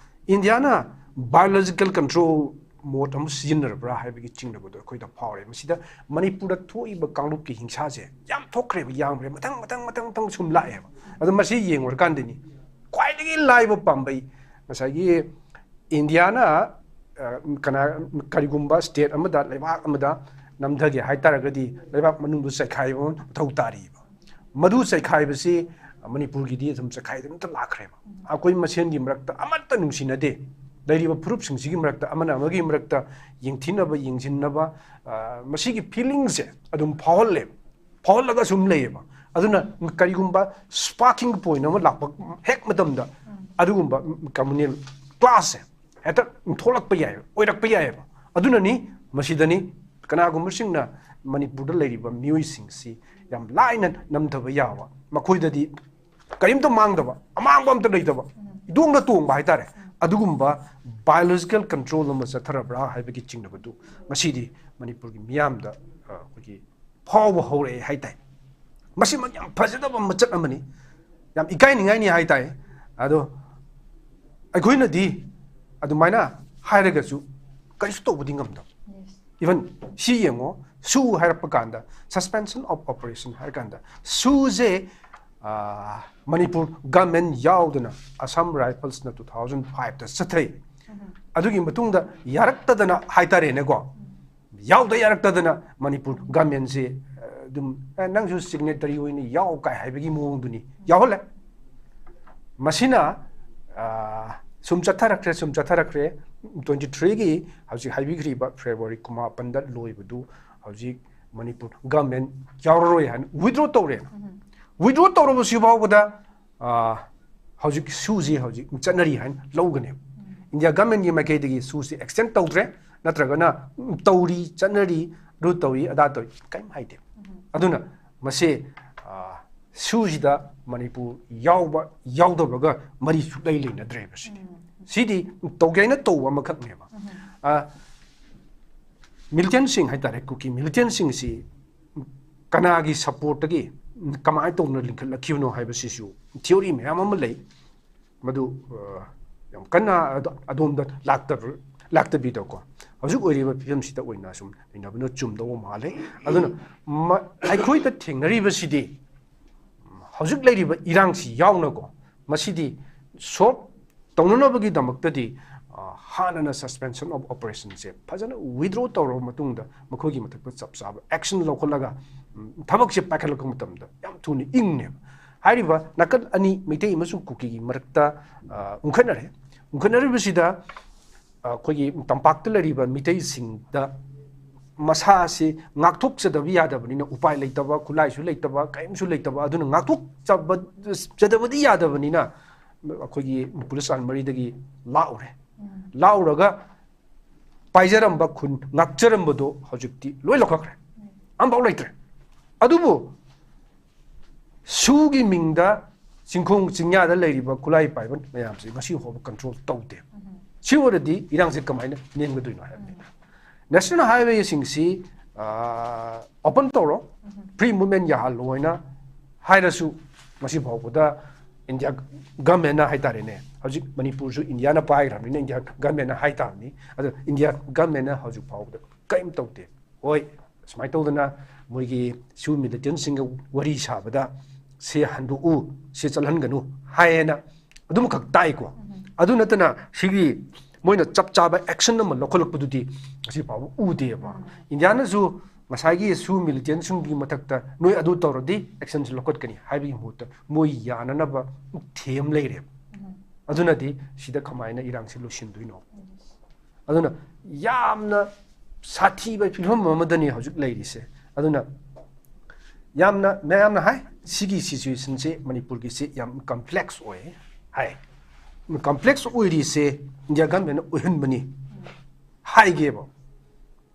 ꯏꯟꯗꯤꯌꯥꯅ ꯕꯥꯏꯑꯣꯂꯣꯖꯤꯀꯦꯜ ꯀꯟꯇ꯭ꯔꯣꯜ ꯃꯣꯠ ꯑꯃ ꯁꯤꯖꯤꯟꯅꯔꯕ꯭ꯔꯥ ꯍꯥꯏꯕꯒꯤ ꯆꯤꯡꯅꯕꯗꯣ ꯑꯩꯈꯣꯏꯗ ꯐꯥꯎꯔꯦ꯫ ꯃꯁꯤꯗ ꯃꯅꯤꯄꯨꯔꯗ ꯊꯣꯛꯏꯕ ꯀꯥꯡꯂꯨꯞꯀꯤ ꯍꯤꯡꯁꯥꯁꯦ ꯌꯥꯝ ꯊꯣꯛꯈ꯭ꯔꯦꯕ, ꯌꯥꯝꯈ꯭ꯔꯦ, ꯃꯊꯪ ꯃꯊꯪ ꯃꯊꯪ ꯁꯨꯝ ꯂꯥꯛꯑꯦꯕ꯫ ꯑꯗꯣ ꯃꯁꯤ ꯌꯦꯡꯉꯨꯔꯀꯥꯟꯗꯅꯤ ꯈ꯭ꯋꯥꯏꯗꯒꯤ ꯂꯥꯏꯕ ꯄꯥꯝꯕꯩ, ꯉꯁꯥꯏꯒꯤ ꯏꯟꯗꯤꯌꯥꯅ ꯀꯅꯥ, ꯀꯔꯤꯒꯨꯝꯕ ꯁ꯭ꯇꯦꯠ ꯑꯃꯗ, ꯂꯩꯕꯥꯛ ꯑꯃꯗ ꯅꯝꯊꯒꯦ ꯍꯥꯏꯇꯥꯔꯒꯗꯤ ꯂꯩꯕꯥꯛ ꯃꯅꯨꯡꯗ ꯆꯩꯈꯥꯏꯕ ꯑꯃ ꯃꯊꯧ ꯇꯥꯔꯤꯕ꯫ ꯃꯗꯨ ꯆꯩꯈꯥꯏꯕꯁꯤ ꯃꯅꯤꯄꯨꯔꯒꯤꯗꯤ ꯑꯗꯨꯝ ꯆꯩꯈꯥꯏꯗꯅꯇ ꯂꯥꯛꯈ꯭ꯔꯦꯕ꯫ ꯑꯩꯈꯣꯏ ꯃꯁꯦꯟꯒꯤ ꯃꯔꯛꯇ ꯑꯃꯠꯇ ꯅꯨꯡꯁꯤꯅꯗꯦ꯫ ꯂꯩꯔꯤꯕ ꯐꯨꯔꯨꯞꯁꯤꯡꯁꯤꯒꯤ ꯃꯔꯛꯇ ꯑꯃꯅ ꯑꯃꯒꯤ ꯃꯔꯛꯇ ꯌꯦꯡꯊꯤꯅꯕ, ꯌꯦꯡꯁꯤꯟꯅꯕ, ꯃꯁꯤꯒꯤ ꯐꯤꯂꯤꯡꯁꯦ ꯑꯗꯨꯝ ꯐꯥꯎꯍꯜꯂꯦꯕ, ꯐꯥꯎꯍꯜꯂꯒ ꯁꯨꯝ ꯂꯩꯌꯦꯕ꯫ ꯑꯗꯨꯅ ꯀꯔꯤꯒꯨꯝꯕ ꯁ꯭ꯄꯥꯔꯀꯤꯡ ꯄꯣꯏꯟ ꯑꯃ ꯂꯥꯛꯄ ꯍꯦꯛ ꯃꯇꯝꯗ ꯑꯗꯨꯒꯨꯝꯕ ꯀꯝꯃꯨꯅꯦꯜ ꯀ꯭ꯂꯥꯁꯁꯦ ꯍꯦꯛꯇ ꯊꯣꯛꯂꯛꯄ ꯌꯥꯏ, ꯑꯣꯏꯔꯛꯄ ꯌꯥꯏꯑꯕ꯫ ꯑꯗꯨꯅꯅꯤ, ꯃꯁꯤꯗꯅꯤ ꯀꯅꯥꯒꯨꯝꯕꯁꯤꯡꯅ ꯃꯅꯤꯄꯨꯔꯗ ꯂꯩꯔꯤꯕ ꯃꯤꯑꯣꯏꯁꯤꯡꯁꯤ ꯌꯥꯝ ꯂꯥꯏꯅ ꯅꯝꯊꯕ ꯌꯥꯕ, ꯃꯈꯣꯏꯗꯗꯤ ꯀꯔꯤꯝꯇ ꯃꯥꯡꯗꯕ, ꯑꯃꯥꯡꯕ ꯑꯝꯇ ꯂꯩꯇꯕ, ꯏꯇꯣꯡꯗ ꯇꯣꯡꯕ ꯍꯥꯏꯇꯥꯔꯦ꯫ ꯑꯗꯨꯒꯨꯝꯕ ꯕꯥꯏꯑꯣꯂꯣꯖꯤꯀꯦꯜ ꯀꯟꯇ꯭ꯔꯣꯜ ꯑꯃ ꯆꯠꯊꯔꯕ꯭ꯔꯥ ꯍꯥꯏꯕꯒꯤ ꯆꯤꯡꯅꯕꯗꯨ ꯉꯁꯤꯗꯤ ꯃꯅꯤꯄꯨꯔꯒꯤ ꯃꯤꯌꯥꯝꯗ, ꯑ, ꯑꯩꯈꯣꯏꯒꯤ ꯐꯥꯎꯕ ꯍꯧꯔꯛꯑꯦ ꯍꯥꯏꯇꯥꯏ꯫ ꯃꯁꯤꯃꯛ ꯌꯥꯝ ꯐꯖꯗꯕ ꯃꯆꯠ ꯑꯃꯅꯤ, ꯌꯥꯝ ꯏꯀꯥꯏꯅꯤꯡꯉꯥꯏꯅꯤ ꯍꯥꯏꯇꯥꯏ꯫ ꯑꯗꯣ ꯑꯩꯈꯣꯏꯅꯗꯤ ꯑꯗꯨꯃꯥꯏꯅ ꯍꯥꯏꯔꯒꯁꯨ ꯀꯔꯤꯁꯨ ꯇꯧꯕꯗꯤ ꯉꯝꯗꯕ꯫ ꯏꯚꯟ ꯁꯤ ꯌꯦꯡꯉꯣ, ꯁꯨ ꯍꯥꯏꯔꯛꯄ ꯀꯥꯟꯗ, suspension of operation ꯍꯥꯏꯔ ꯀꯥꯟꯗ, ꯁꯨꯁꯦ, ꯑ, ꯃꯅꯤꯄꯨꯔ ꯒꯃꯦꯟ ꯌꯥꯎꯗꯅ ꯑꯁꯥꯝ ꯔꯥꯏꯐꯜꯁꯅ ꯇꯨ ꯊꯥꯎꯖꯟ ꯐꯥꯏꯚꯇ ꯆꯠꯊꯩ꯫ ꯑꯗꯨꯒꯤ ꯃꯇꯨꯡꯗ ꯌꯥꯔꯛꯇꯗꯅ ꯍꯥꯏꯇꯥꯔꯦꯅꯦꯀꯣ, ꯌꯥꯎꯗ ꯌꯥꯔꯛꯇꯗꯅ ꯃꯅꯤꯄꯨꯔ ꯒꯃꯦꯟꯁꯦ, ꯑ, ꯑꯗꯨꯝ, "ꯑꯦ, ꯅꯪꯁꯨ ꯁꯤꯒꯅꯦꯇꯔꯤ ꯑꯣꯏꯅ ꯌꯥꯎ" ꯀꯥꯏ ꯍꯥꯏꯕꯒꯤ ꯃꯑꯣꯡꯗꯨꯅꯤ ꯌꯥꯎꯍꯜꯂꯦ꯫ ꯃꯁꯤꯅ, ꯑ, ꯁꯨꯝ ꯆꯠꯊꯔꯛꯈ꯭ꯔꯦ, ꯁꯨꯝ ꯆꯠꯊꯔꯛꯈ꯭ꯔꯦ꯫ ꯇ꯭ꯋꯦꯟꯇꯤ ꯊ꯭ꯔꯤꯒꯤ ꯍꯧꯖꯤꯛ ꯍꯥꯏꯕꯤꯈ꯭ꯔꯤꯕ ꯐꯦꯕ꯭ꯔꯨꯋꯥꯔꯤ ꯀꯨꯟꯃꯥꯄꯟꯗ ꯂꯣꯏꯕꯗꯨ ꯍꯧꯖꯤꯛ ꯃꯅꯤꯄꯨꯔ ꯒꯃꯦꯟ ꯌꯥꯎꯔꯔꯣꯏ ꯍꯥꯏꯅ ꯋꯤꯗ꯭ꯔꯣ ꯇꯧꯔꯦ꯫ ꯋꯤꯗ꯭ꯔꯣ ꯇꯧꯔꯕꯁꯤ ꯐꯥꯎꯕꯗ, ꯑ, ꯍꯧꯖꯤꯛ ꯁꯨꯁꯤ ꯍꯧꯖꯤꯛ ꯆꯠꯅꯔꯤ ꯍꯥꯏꯅ ꯂꯧꯒꯅꯦꯕ꯫ ꯏꯟꯗꯤꯌꯥ ꯒꯃꯦꯟꯒꯤ ꯃꯥꯏꯀꯩꯗꯒꯤ ꯁꯨꯁꯤ ꯑꯦꯛꯁꯇꯦꯟ ꯇꯧꯗ꯭ꯔꯦ, ꯅꯠꯇ꯭ꯔꯒꯅ, ꯎꯝ, ꯇꯧꯔꯤ, ꯆꯠꯅꯔꯤ, ꯑꯗꯨ ꯇꯧꯔꯤ, ꯑꯗꯥ ꯇꯧꯔꯤ, ꯀꯔꯤꯝ ꯍꯥꯏꯗꯦ꯫ ꯑꯗꯨꯅ ꯃꯁꯤ, ꯑ, ꯁꯨꯁꯤꯗ ꯃꯅꯤꯄꯨꯔ ꯌꯥꯎꯕ ꯌꯥꯎꯗꯕꯒ ꯃꯔꯤ ꯁꯨꯛꯂꯩ ꯂꯩꯅꯗ꯭ꯔꯦꯕ ꯁꯤꯗꯤ꯫ ꯁꯤꯗꯤ ꯇꯧꯒꯦ ꯍꯥꯏꯅ ꯇꯧꯕ ꯑꯃꯈꯛꯅꯦꯕ꯫ ꯑ, ꯃꯤꯂꯤꯇꯦꯟꯁꯤꯡ ꯍꯥꯏꯇꯥꯔꯦ, ꯀꯨꯀꯤ ꯃꯤꯂꯤꯇꯦꯟꯁꯤꯡꯁꯤ ꯀꯅꯥꯒꯤ ꯁꯞꯄꯣꯔꯠꯇꯒꯤ ꯀꯃꯥꯏꯅ ꯇꯧꯅ ꯂꯤꯡꯈꯠꯂꯛꯈꯤꯕꯅꯣ ꯍꯥꯏꯕꯁꯤꯁꯨ ꯊꯤꯑꯣꯔꯤ ꯃꯌꯥꯝ ꯑꯃ ꯂꯩ꯫ ꯃꯗꯨ ꯑ, ꯌꯥꯝ ꯀꯟꯅ ꯑꯗꯣ-, ꯑꯗꯣꯝꯗ ꯂꯥꯛꯇꯕ-, ꯂꯥꯛꯇꯕꯤꯗꯀꯣ, ꯍꯧꯖꯤꯛ ꯑꯣꯏꯔꯤꯕ ꯐꯤꯕꯝꯁꯤꯗ ꯑꯣꯏꯅ ꯁꯨꯝ ꯂꯩꯅꯕꯅ ꯆꯨꯝꯗꯧꯕ ꯃꯥꯜꯂꯦ꯫ ꯑꯗꯨꯅ ꯃ-, ꯑꯩꯈꯣꯏꯗ ꯊꯦꯡꯅꯔꯤꯕꯁꯤꯗꯤ ꯍꯧꯖꯤꯛ ꯂꯩꯔꯤꯕ ꯏꯔꯥꯡꯁꯤ ꯌꯥꯎꯅꯀꯣ, ꯃꯁꯤꯗꯤ ꯁꯣꯜꯕ ꯇꯧꯅꯅꯕꯒꯤꯗꯃꯛꯇꯗꯤ, ꯑ, ꯍꯥꯟꯅꯅ suspension of operationꯁꯦ ꯐꯖꯅ withdraw ꯇꯧꯔꯕ ꯃꯇꯨꯡꯗ ꯃꯈꯣꯏꯒꯤ ꯃꯊꯛꯇ ꯆꯞ ꯆꯥꯕ action ꯂꯧꯈꯠꯂꯒ, ꯎꯝ, ꯊꯕꯛꯁꯦ ꯄꯥꯏꯈꯠꯂꯛꯄ ꯃꯇꯝꯗ ꯌꯥꯝ ꯊꯨꯅ ꯏꯪꯅꯦꯕ꯫ ꯍꯥꯏꯔꯤꯕ ꯅꯥꯀꯜ ꯑꯅꯤ, ꯃꯩꯇꯩ ꯑꯃꯁꯨꯡ ꯀꯨꯀꯤꯒꯤ ꯃꯔꯛꯇ, ꯑ, ꯎꯪꯈꯠꯅꯔꯦ꯫ ꯎꯪꯈꯠꯅꯔꯤꯕꯁꯤꯗ, ꯑ, ꯑꯩꯈꯣꯏꯒꯤ ꯇꯝꯄꯥꯛꯇ ꯂꯩꯔꯤꯕ ꯃꯤꯇꯩꯁꯤꯡꯗ ꯃꯁꯥꯁꯤ ꯉꯥꯛꯊꯣꯛꯆꯗꯕ ꯌꯥꯗꯕꯅꯤꯅ, ꯎꯄꯥꯏ ꯂꯩꯇꯕ, ꯈꯨꯠꯂꯥꯏꯁꯨ ꯂꯩꯇꯕ, ꯀꯔꯤꯝꯁꯨ ꯂꯩꯇꯕ, ꯑꯗꯨꯅ ꯉꯥꯛꯊꯣꯛꯆꯕ-, ꯆꯗꯕꯗꯤ ꯌꯥꯗꯕꯅꯤꯅ ꯑꯩꯈꯣꯏꯒꯤ ꯄꯨꯂꯤꯁ ꯂꯥꯟ ꯃꯔꯤꯗꯒꯤ ꯂꯥꯛꯎꯔꯦ꯫ ꯂꯥꯛꯎꯔꯒ ꯄꯥꯏꯖꯔꯝꯕ ꯈꯨꯟ, ꯉꯥꯛꯆꯔꯝꯕꯗꯣ ꯍꯧꯖꯤꯛꯇꯤ ꯂꯣꯏ ꯂꯧꯈꯠꯈ꯭ꯔꯦ꯫ ꯑꯝꯐꯥꯎ ꯂꯩꯇ꯭ꯔꯦ꯫ ꯑꯗꯨꯕꯨ ꯁꯨꯒꯤ ꯃꯤꯡꯗ ꯆꯤꯡꯈꯣꯡ ꯆꯤꯡꯌꯥꯗ ꯂꯩꯔꯤꯕ ꯈꯨꯠꯂꯥꯏ ꯄꯥꯏꯕ ꯃꯌꯥꯝꯁꯤ ꯉꯁꯤ ꯐꯥꯎꯕ control ꯇꯧꯗꯦ꯫ ꯁꯤ ꯑꯣꯏꯔꯗꯤ ꯏꯔꯥꯡꯁꯦ ꯀꯃꯥꯏꯅ ꯅꯦꯝꯒꯗꯣꯏꯅꯣ ꯍꯥꯏꯕꯅꯤꯗ꯫ National highwayꯁꯤꯡꯁꯤ, ꯑ, open ꯇꯧꯔꯣ, free movement ꯌꯥꯍꯜꯂꯣ ꯍꯥꯏꯅ ꯍꯥꯏꯔꯁꯨ, ꯉꯁꯤ ꯐꯥꯎꯕꯗ ꯏꯟꯗꯤꯌꯥ ꯒꯚꯔꯟꯃꯦꯟꯅ ꯍꯥꯏꯇꯥꯔꯦꯅꯦ, ꯍꯧꯖꯤꯛ ꯃꯅꯤꯄꯨꯔꯁꯨ ꯏꯟꯗꯤꯌꯥꯅ ꯄꯥꯏꯈ꯭ꯔꯕꯅꯤꯅ ꯏꯟꯗꯤꯌꯥ ꯒꯚꯔꯟꯃꯦꯟꯅ ꯍꯥꯏꯇꯥꯕꯅꯤ꯫ ꯑꯗꯣ ꯏꯟꯗꯤꯌꯥ ꯒꯚꯔꯟꯃꯦꯟꯅ ꯍꯧꯖꯤꯛ ꯐꯥꯎꯕꯗ ꯀꯔꯤꯝ ꯇꯧꯗꯦ꯫ ꯍꯣꯏ, ꯁꯨꯃꯥꯏꯅ ꯇꯧꯗꯅ ꯃꯣꯏꯒꯤ ꯁꯨ ꯃꯤꯂꯤꯇꯦꯟꯁꯤꯡꯒ ꯋꯥꯔꯤ ꯁꯥꯕꯗ ꯁꯤ ꯍꯟꯗꯣꯛꯎ, ꯁꯤ ꯆꯠꯍꯟꯒꯅꯨ ꯍꯥꯏꯌꯦꯅ ꯑꯗꯨꯃꯈꯛ ꯇꯥꯏꯀꯣ꯫ ꯑꯗꯨ ꯅꯠꯇꯅ ꯁꯤꯒꯤ ꯃꯣꯏꯅ ꯆꯞ ꯆꯥꯕ action ꯑꯃ ꯂꯧꯈꯠꯂꯛꯄꯗꯨꯗꯤ ꯉꯁꯤ ꯐꯥꯎꯕ ꯎꯗꯦꯕ꯫ ꯏꯟꯗꯤꯌꯥꯅꯁꯨ ꯉꯁꯥꯏꯒꯤ ꯁꯨ ꯃꯤꯂꯤꯇꯦꯟꯁꯤꯡꯒꯤ ꯃꯊꯛꯇ ꯅꯣꯏ ꯑꯗꯨ ꯇꯧꯔꯗꯤ actionꯁꯤ ꯂꯧꯈꯠꯀꯅꯤ ꯍꯥꯏꯕꯒꯤ ꯃꯍꯨꯠꯇ ꯃꯣꯏ ꯌꯥꯅꯅꯕ ꯊꯦꯝ ꯂꯩꯔꯦꯕ꯫ ꯑꯗꯨꯅꯗꯤ ꯁꯤꯗ ꯀꯃꯥꯏꯅ ꯏꯔꯥꯡꯁꯤ ꯂꯣꯏꯁꯤꯟꯗꯣꯏꯅꯣ? ꯑꯗꯨꯅ ꯌꯥꯝꯅ ꯁꯥꯊꯤꯕ ꯐꯤꯕꯝ ꯑꯃꯗꯅꯤ ꯍꯧꯖꯤꯛ ꯂꯩꯔꯤꯁꯦ꯫ ꯑꯗꯨꯅ ꯌꯥꯝꯅ, ꯃꯌꯥꯝꯅ ꯍꯥꯏ, ꯁꯤꯒꯤ situationꯁꯦ ꯃꯅꯤꯄꯨꯔꯒꯤꯁꯦ ꯌꯥꯝ complex ꯑꯣꯏ ꯍꯥꯏ꯫ Complex ꯑꯣꯏꯔꯤꯁꯦ ꯏꯟꯗꯤꯌꯥ ꯒꯚꯔꯟꯃꯦꯟꯅ ꯑꯣꯏꯍꯟꯕꯅꯤ ꯍꯥꯏꯒꯦꯕ꯫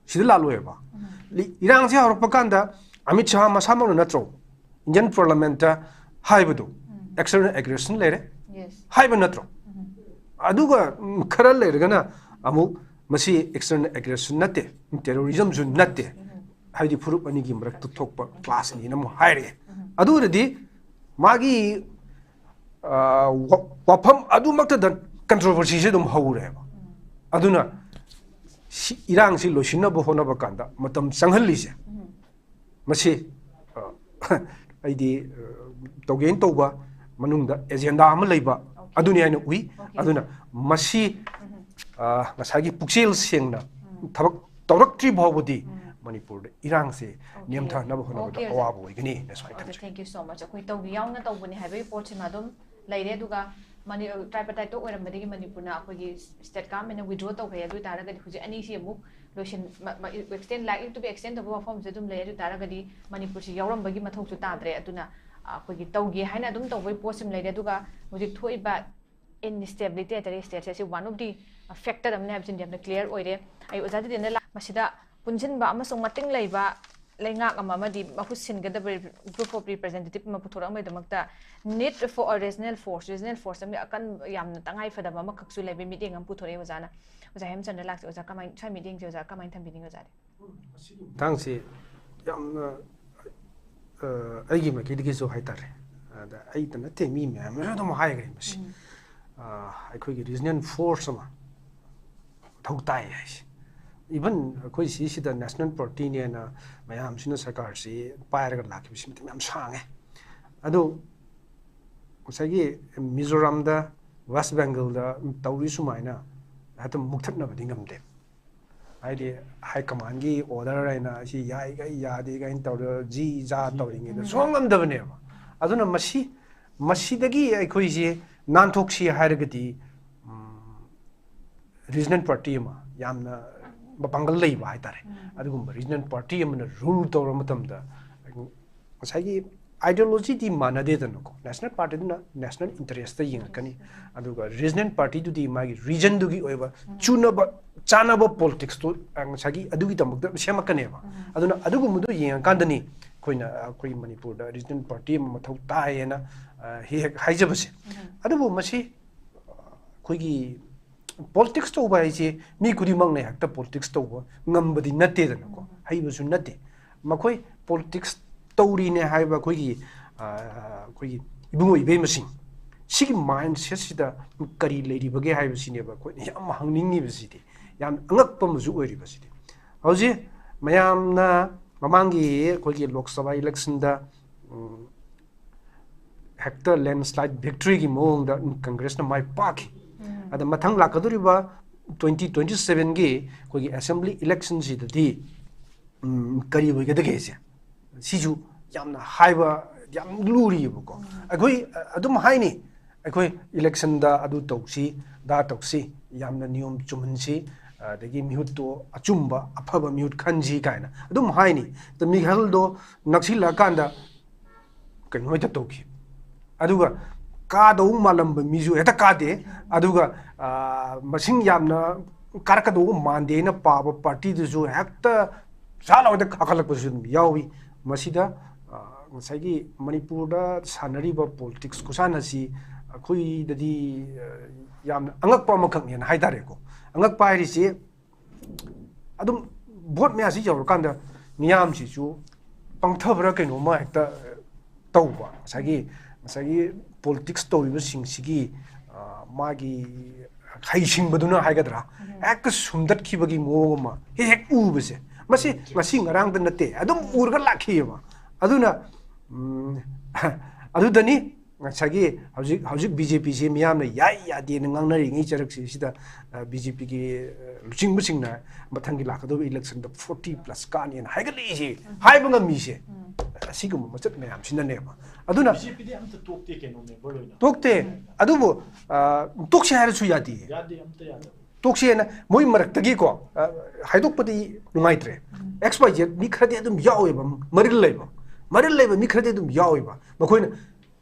ꯁꯤꯗ ꯂꯥꯜꯂꯣꯏꯕ꯫ ꯂꯤ-, ꯏꯔꯥꯡꯁꯦ ꯍꯧꯔꯛꯄ ꯀꯥꯟꯗ ꯑꯃꯤꯠ ꯁꯥꯍ ꯃꯁꯥꯃꯛꯅ ꯅꯠꯇ꯭ꯔꯣ ꯏꯟꯗꯤꯌꯟ ꯄꯥꯔꯂꯤꯌꯥꯃꯦꯟꯠꯇ ꯍꯥꯏꯕꯗꯣ, external aggression ꯂꯩꯔꯦ ꯍꯥꯏꯕ ꯅꯠꯇ꯭ꯔꯣ? ꯑꯗꯨꯒ, ꯎꯝ, ꯈꯔ ꯂꯩꯔꯒꯅ ꯑꯃꯨꯛ ꯃꯁꯤ external aggression ꯅꯠꯇꯦ, terrorism ꯁꯨ ꯅꯠꯇꯦ, ꯍꯥꯏꯕꯗꯤ ꯐꯨꯔꯨꯞ ꯑꯅꯤꯒꯤ ꯃꯔꯛꯇ ꯊꯣꯛꯄ clash ꯅꯤꯅ ꯑꯃꯨꯛ ꯍꯥꯏꯔꯛꯑꯦ꯫ ꯑꯗꯨ ꯑꯣꯏꯔꯗꯤ ꯃꯥꯒꯤ ꯑ, ꯋꯥ-, ꯋꯥꯐꯝ ꯑꯗꯨꯃꯛꯇꯗ controversy ꯁꯦ ꯑꯗꯨꯝ ꯍꯧꯔꯦꯕ꯫ ꯑꯗꯨꯅ ꯁꯤ ꯏꯔꯥꯡꯁꯤ ꯂꯣꯏꯁꯤꯟꯅꯕ ꯍꯣꯠꯅꯕ ꯀꯥꯟꯗ ꯃꯇꯝ ꯆꯪꯍꯜꯂꯤꯁꯦ, ꯃꯁꯤ, ꯑ, ꯑꯩꯗꯤ, ꯑ, ꯇꯧꯒꯦꯅ ꯇꯧꯕ ꯃꯅꯨꯡꯗ agenda ꯑꯃ ꯂꯩꯕ, ꯑꯗꯨꯅꯤ ꯍꯥꯏꯅ ꯎꯏ꯫ ꯑꯗꯨꯅ ꯃꯁꯤ, ꯑ, ꯉꯁꯥꯏꯒꯤ ꯄꯨꯛꯆꯦꯜ ꯁꯦꯡꯅ ꯊꯕꯛ ꯇꯧꯔꯛꯇ꯭ꯔꯤ ꯐꯥꯎꯕꯗꯤ ꯃꯅꯤꯄꯨꯔꯗ ꯏꯔꯥꯡꯁꯦ ꯅꯦꯝꯊꯅꯕ ꯍꯣꯠꯅꯕꯗ ꯑꯋꯥꯕ ꯑꯣꯏꯒꯅꯤ ꯍꯥꯏꯅ ꯁꯨꯃꯥꯏꯅ ꯊꯝꯖꯒꯦ꯫ Thank you so much꯫ ꯑꯩꯈꯣꯏ ꯇꯧꯒꯦ ꯌꯥꯎꯅ ꯇꯧꯕꯅꯤ ꯍꯥꯏꯕꯒꯤ ꯄꯣꯠꯁꯤꯃ ꯑꯗꯨꯝ ꯂꯩꯔꯦ꯫ ꯑꯗꯨꯒ ꯃꯅꯤ-, tripartite talk ꯑꯣꯏꯔꯝꯕꯗꯒꯤ ꯃꯅꯤꯄꯨꯔꯅ ꯑꯩꯈꯣꯏꯒꯤ state government ꯅ withdraw ꯇꯧꯈ꯭ꯔꯦ꯫ ꯑꯗꯨ ꯑꯣꯏꯇꯥꯔꯒꯗꯤ ꯍꯧꯖꯤꯛ ꯑꯅꯤꯁꯤ ꯑꯃꯨꯛ ꯂꯣꯏꯁꯤꯟ-, ꯃ-, ꯃ-, extend, likely to be extend ꯇꯧꯕ ꯋꯥꯐꯝꯁꯦ ꯑꯗꯨꯝ ꯂꯩ꯫ ꯑꯗꯨ ꯑꯣꯏꯇꯥꯔꯒꯗꯤ ꯃꯅꯤꯄꯨꯔꯁꯤ ꯌꯥꯎꯔꯝꯕꯒꯤ ꯃꯊꯧꯁꯨ ꯇꯥꯗ꯭ꯔꯦ꯫ ꯑꯗꯨꯅ, ꯑ, ꯑꯩꯈꯣꯏꯒꯤ ꯇꯧꯒꯦ ꯍꯥꯏꯅ ꯑꯗꯨꯝ ꯇꯧꯕꯒꯤ ꯄꯣꯠꯁꯤꯃ ꯂꯩꯔꯦ꯫ ꯑꯗꯨꯒ ꯍꯧꯖꯤꯛ ꯊꯣꯛꯏꯕ instability ꯍꯥꯏꯇꯥꯔꯦ, state ꯁꯦ ꯁꯤ one of the factor ꯑꯃꯅꯤ ꯍꯥꯏꯕꯁꯤꯃꯗꯤ ꯌꯥꯝꯅ clear ꯑꯣꯏꯔꯦ꯫ ꯑꯩ ꯑꯣꯖꯥ ꯗꯤꯇꯦꯟꯗ ꯂꯥꯛ-, ꯃꯁꯤꯗ ꯄꯨꯟꯁꯤꯟꯕ ꯑꯃꯁꯨꯡ ꯃꯇꯤꯡ ꯂꯩꯕ ꯂꯩꯉꯥꯛ ꯑꯃ ꯑꯃꯗꯤ ꯃꯍꯨꯠ ꯁꯤꯟꯒꯗꯕ group of representative ꯑꯃ ꯄꯨꯊꯣꯔꯛꯅꯕꯒꯤꯗꯃꯛꯇ need for a regional force, regional force ꯑꯃꯗꯤ ꯑꯀꯟꯕ, ꯌꯥꯝꯅ ꯇꯉꯥꯏ ꯐꯗꯕ ꯑꯃꯈꯛꯁꯨ ꯂꯩꯕꯒꯤ ꯃꯤꯠꯌꯦꯡ ꯑꯃ ꯄꯨꯊꯣꯔꯛꯑꯦ ꯑꯣꯖꯥꯅ꯫ ꯑꯣꯖꯥ ꯍꯦꯃꯆꯟꯗ꯭ꯔ ꯂꯥꯛꯁꯦ꯫ ꯑꯣꯖꯥ, ꯀꯃꯥꯏ-, ꯁ꯭ꯋꯥꯏ ꯃꯤꯠꯌꯦꯡꯁꯦ ꯑꯣꯖꯥ ꯀꯃꯥꯏꯅ ꯊꯝꯕꯤꯅꯤꯡꯉꯤ ꯑꯣꯖꯥꯗꯤ? ꯃꯇꯥꯡꯁꯤ ꯌꯥꯝꯅ, ꯑ, ꯑꯩꯒꯤ ꯃꯥꯏꯀꯩꯗꯒꯤꯁꯨ ꯍꯥꯏꯇꯥꯔꯦ, ꯑꯗ ꯑꯩꯇ ꯅꯠꯇꯦ, ꯃꯤ ꯃꯌꯥꯝꯅꯁꯨ ꯑꯗꯨꯝ ꯍꯥꯏꯈ꯭ꯔꯦ ꯃꯁꯤ꯫ ꯑ, ꯑꯩꯈꯣꯏꯒꯤ regional force ꯑꯃ ꯃꯊꯧ ꯇꯥꯏ ꯍꯥꯏꯁꯦ꯫ Even ꯑꯩꯈꯣꯏ ꯁꯤꯁꯤꯗ national party ꯅꯦꯅ ꯃꯌꯥꯝꯁꯤꯅ ꯁꯔꯀꯥꯔꯁꯤ ꯄꯥꯏꯔꯒ ꯂꯥꯛꯈꯤꯕꯁꯤ ꯃꯇꯝ ꯌꯥꯝ ꯁꯥꯡꯉꯦ꯫ ꯑꯗꯨ ꯉꯁꯥꯏꯒꯤ ꯃꯤꯖꯣꯔꯥꯝꯗ, West Bengal ꯗ ꯇꯧꯔꯤ ꯁꯨꯃꯥꯏꯅ ꯍꯦꯛꯇ ꯃꯨꯛꯊꯠꯅꯕꯗꯤ ꯉꯝꯗꯦ꯫ ꯍꯥꯏꯗꯤ high command ꯒꯤ order ꯍꯥꯏꯅ ꯁꯤ ꯌꯥꯏꯒ ꯌꯥꯗꯦ ꯀꯥꯏꯅ ꯇꯧꯔꯒ ꯖꯤ ꯖꯥ ꯇꯧꯔꯤꯉꯩꯗ ꯁꯨꯡꯉꯝ ꯉꯝꯗꯕꯅꯦꯕ꯫ ꯑꯗꯨꯅ ꯃꯁꯤ, ꯃꯁꯤꯗꯒꯤ ꯑꯩꯈꯣꯏꯁꯦ ꯅꯥꯟꯊꯣꯛꯁꯤ ꯍꯥꯏꯔꯒꯗꯤ, ꯎꯝ, regional party ꯑꯃ, ꯌꯥꯝꯅ ꯃꯄꯥꯡꯒꯜ ꯂꯩꯕ ꯍꯥꯏꯇꯥꯔꯦ, ꯑꯗꯨꯒꯨꯝꯕ regional party ꯑꯃꯅ rule ꯇꯧꯔ ꯃꯇꯝꯗ ꯉꯁꯥꯏꯒꯤ ideology ꯗꯤ ꯃꯥꯟꯅꯗꯦꯗꯅꯀꯣ꯫ National party ꯗꯨꯅ national interest ꯇ ꯌꯦꯡꯉꯛꯀꯅꯤ, ꯑꯗꯨꯒ regional party ꯗꯨꯗꯤ ꯃꯥꯒꯤ region ꯗꯨꯒꯤ ꯑꯣꯏꯕ ꯆꯨꯅꯕ ꯆꯥꯅꯕ politics ꯇꯨ, ꯑ, ꯉꯁꯥꯏꯒꯤ ꯑꯗꯨꯒꯤꯗꯃꯛꯇ ꯁꯦꯝꯃꯛꯀꯅꯦꯕ꯫ ꯑꯗꯨꯅ ꯑꯗꯨꯒꯨꯝꯕꯗꯨ ꯌꯦꯡꯉꯀꯥꯟꯗꯅꯤ ꯑꯩꯈꯣꯏꯅ, ꯑ, ꯑꯩꯈꯣꯏ ꯃꯅꯤꯄꯨꯔꯗ regional party ꯑꯃ ꯃꯊꯧ ꯇꯥꯏꯌꯦꯅ, ꯑ, ꯍꯦꯛ ꯍꯦꯛ ꯍꯥꯏꯖꯕꯁꯦ꯫ ꯑꯗꯨꯕꯨ ꯃꯁꯤ, ꯑ, ꯑꯩꯈꯣꯏꯒꯤ ꯄꯣꯂꯤꯇꯤꯛꯁ ꯇꯧꯕ ꯍꯥꯏꯁꯦ ꯃꯤ ꯈꯨꯗꯤꯡꯃꯛꯅ ꯍꯦꯛꯇ ꯄꯣꯂꯤꯇꯤꯛꯁ ꯇꯧꯕ ꯉꯝꯕꯗꯤ ꯅꯠꯇꯦꯗꯅꯀꯣ, ꯍꯩꯕꯁꯨ ꯅꯠꯇꯦ꯫ ꯃꯈꯣꯏ ꯄꯣꯂꯤꯇꯤꯛꯁ ꯇꯧꯔꯤꯅꯦ ꯍꯥꯏꯕ ꯑꯩꯈꯣꯏꯒꯤ, ꯑ, ꯑꯩꯈꯣꯏꯒꯤ ꯏꯕꯨꯡꯉꯣ ꯏꯕꯦꯝꯃꯁꯤꯡ, ꯁꯤꯒꯤ ꯃꯥꯏꯟꯁꯦꯠꯁꯤꯗ ꯀꯔꯤ ꯂꯩꯔꯤꯕꯒꯦ ꯍꯥꯏꯕꯁꯤꯅꯦꯕ ꯑꯩꯈꯣꯏꯅ ꯌꯥꯝ ꯍꯪꯅꯤꯡꯉꯤꯕꯁꯤꯗꯤ, ꯌꯥꯝ ꯑꯉꯛꯄ ꯑꯃꯁꯨ ꯑꯣꯏꯔꯤꯕꯁꯤꯗꯤ꯫ ꯍꯧꯖꯤꯛ ꯃꯌꯥꯝꯅ ꯃꯃꯥꯡꯒꯤ ꯑꯩꯈꯣꯏꯒꯤ ꯂꯣꯛ ꯁꯚꯥ ꯏꯂꯦꯛꯁꯟꯗ, ꯎꯝ, ꯍꯦꯛꯇ ꯂꯦꯟꯁ꯭ꯂꯥꯏꯠ ꯚꯤꯛꯇ꯭ꯔꯤꯒꯤ ꯃꯑꯣꯡꯗ ꯀꯪꯒ꯭ꯔꯦꯁꯅ ꯃꯥꯏ ꯄꯥꯛꯈꯤ꯫ ꯑꯗ ꯃꯊꯪ ꯂꯥꯛꯀꯗꯧꯔꯤꯕ ꯇ꯭ꯋꯦꯟꯇꯤ ꯇ꯭ꯋꯦꯟꯇꯤ ꯁꯚꯦꯟꯒꯤ ꯑꯩꯈꯣꯏꯒꯤ ꯑꯦꯁꯦꯝꯕ꯭ꯂꯤ ꯏꯂꯦꯛꯁꯟꯁꯤꯗꯗꯤ, ꯎꯝ, ꯀꯔꯤ ꯑꯣꯏꯒꯗꯒꯦꯁꯦ? ꯁꯤꯁꯨ ꯌꯥꯝꯅ ꯍꯥꯏꯕ ꯌꯥꯝ ꯂꯨꯔꯤꯑꯕꯀꯣ꯫ ꯑꯩꯈꯣꯏ, ꯑ, ꯑꯗꯨꯝ ꯍꯥꯏꯅꯤ, ꯑꯩꯈꯣꯏ ꯏꯂꯦꯛꯁꯟꯗ ꯑꯗꯨ ꯇꯧꯁꯤ, ꯗꯥ ꯇꯧꯁꯤ, ꯌꯥꯝꯅ ꯅꯤꯌꯣꯝ ꯆꯨꯝꯍꯟꯁꯤ, ꯑꯗꯒꯤ ꯃꯤꯍꯨꯠꯇꯣ ꯑꯆꯨꯝꯕ ꯑꯐꯕ ꯃꯤꯍꯨꯠ ꯈꯟꯁꯤ ꯀꯥꯏꯅ ꯑꯗꯨꯝ ꯍꯥꯏꯅꯤ꯫ ꯑꯗꯣ ꯃꯤꯈꯜꯗꯣ ꯅꯛꯁꯤꯜꯂꯛꯑꯀꯥꯟꯗ ꯀꯩꯅꯣ ꯍꯦꯛꯇ ꯇꯧꯈꯤ꯫ ꯑꯗꯨꯒ ꯀꯥꯗꯧ ꯃꯥꯜꯂꯝꯕ ꯃꯤꯁꯨ ꯍꯦꯛꯇ ꯀꯥꯗꯦ꯫ ꯑꯗꯨꯒ, ꯑꯥ, ꯃꯁꯤꯡ ꯌꯥꯝꯅ ꯀꯥꯔꯛꯀꯗꯧꯕ ꯃꯥꯟꯗꯦ ꯍꯥꯏꯅ ꯄꯥꯕ ꯄꯥꯔꯇꯤꯗꯨꯁꯨ ꯍꯦꯛꯇ ꯁꯥ ꯂꯥꯎꯅ ꯀꯥꯈꯠꯂꯛꯄꯁꯨ ꯑꯗꯨꯝ ꯌꯥꯎꯏ꯫ ꯃꯁꯤꯗ, ꯑꯥ, ꯉꯁꯥꯏꯒꯤ ꯃꯅꯤꯄꯨꯔꯗ ꯁꯥꯟꯅꯔꯤꯕ ꯄꯣꯂꯤꯇꯤꯛꯁ ꯈꯨꯁꯥꯟꯅꯁꯤ ꯑꯩꯈꯣꯏꯗꯗꯤ, ꯑꯥ, ꯌꯥꯝꯅ ꯑꯉꯛꯄ ꯑꯃꯈꯛꯅꯦꯅ ꯍꯥꯏꯇꯥꯔꯦꯀꯣ꯫ ꯑꯉꯛꯄ ꯍꯥꯏꯔꯤꯁꯤ ꯑꯗꯨꯝ ꯚꯣꯠ ꯃꯌꯥꯁꯤ ꯌꯧꯔꯀꯥꯟꯗ ꯃꯤꯌꯥꯝꯁꯤꯁꯨ ꯄꯪꯊꯕ꯭ꯔꯥ ꯀꯩꯅꯣꯝꯃ ꯍꯦꯛꯇ ꯇꯧꯕ꯫ ꯉꯁꯥꯏꯒꯤ, ꯉꯁꯥꯏꯒꯤ ꯄꯣꯂꯤꯇꯤꯛꯁ ꯇꯧꯔꯤꯕꯁꯤꯡꯁꯤꯒꯤ, ꯑ, ꯃꯥꯒꯤ ꯍꯩꯁꯤꯡꯕꯗꯨꯅ ꯍꯥꯏꯒꯗ꯭ꯔꯥ, ꯍꯦꯛꯇ ꯁꯨꯝꯗꯠꯈꯤꯕꯒꯤ ꯃꯑꯣꯡ ꯑꯃ ꯍꯦꯛ ꯍꯦꯛ ꯎꯕꯁꯦ, ꯃꯁꯤ ꯉꯁꯤ ꯉꯔꯥꯡꯗ ꯅꯠꯇꯦ, ꯑꯗꯨꯝ ꯎꯔꯒ ꯂꯥꯛꯈꯤꯑꯕ꯫ ꯑꯗꯨꯅ, ꯎꯝ, ꯑꯗꯨꯗꯅꯤ ꯉꯁꯥꯏꯒꯤ ꯍꯧꯖꯤꯛ, ꯍꯧꯖꯤꯛ ꯕꯤ ꯖꯦ ꯄꯤꯁꯤ ꯃꯤꯌꯥꯝꯅ ꯌꯥꯏ ꯌꯥꯗꯦꯅ ꯉꯥꯡꯅꯔꯤꯉꯩ ꯆꯔꯛꯁꯤ ꯁꯤꯗ, ꯑ, ꯕꯤ ꯖꯦ ꯄꯤꯒꯤ, ꯑ, ꯂꯨꯆꯤꯡꯕꯁꯤꯡꯅ ꯃꯊꯪꯒꯤ ꯂꯥꯛꯀꯗꯧꯕ ꯏꯂꯦꯛꯁꯟꯗ ꯐꯣꯔꯇꯤ ꯄ꯭ꯂꯁ ꯀꯥꯅꯤꯅ ꯍꯥꯏꯒꯠꯂꯛꯏꯁꯤ, ꯍꯥꯏꯕ ꯉꯝꯃꯤꯁꯦ, ꯑꯁꯤꯒꯨꯝꯕ ꯃꯆꯠ ꯃꯌꯥꯝꯁꯤꯅꯅꯦꯕ꯫ ꯑꯗꯨꯅ ꯕꯤ ꯖꯦ ꯄꯤꯗꯤ ꯑꯝꯇ ꯇꯣꯛꯇꯦ ꯀꯩꯅꯣ, ꯃꯦꯝꯕꯔ ꯂꯣꯏꯅ꯫ ꯇꯣꯛꯇꯦ꯫ ꯑꯗꯨꯕꯨ, ꯑ, ꯇꯣꯛꯁꯦ ꯍꯥꯏꯔꯁꯨ ꯌꯥꯗꯦ꯫ ꯌꯥꯗꯦ, ꯑꯝꯇ ꯌꯥꯗꯦ꯫ ꯇꯣꯛꯁꯦꯅ ꯃꯣꯏ ꯃꯔꯛꯇꯒꯤꯀꯣ, ꯑ, ꯍꯥꯏꯗꯣꯛꯄꯗꯤ ꯅꯨꯡꯉꯥꯏꯇ꯭ꯔꯦ꯫ ꯑꯦꯛꯁ ꯋꯥꯏ ꯖꯦꯠ ꯃꯤ ꯈꯔꯗꯤ ꯑꯗꯨꯝ ꯌꯥꯎꯋꯦꯕ, ꯃꯔꯤꯜ ꯂꯩꯕ, ꯃꯔꯤꯜ ꯂꯩꯕ ꯃꯤ ꯈꯔꯗꯤ ꯑꯗꯨꯝ ꯌꯥꯎꯋꯦꯕ꯫ ꯃꯈꯣꯏꯅ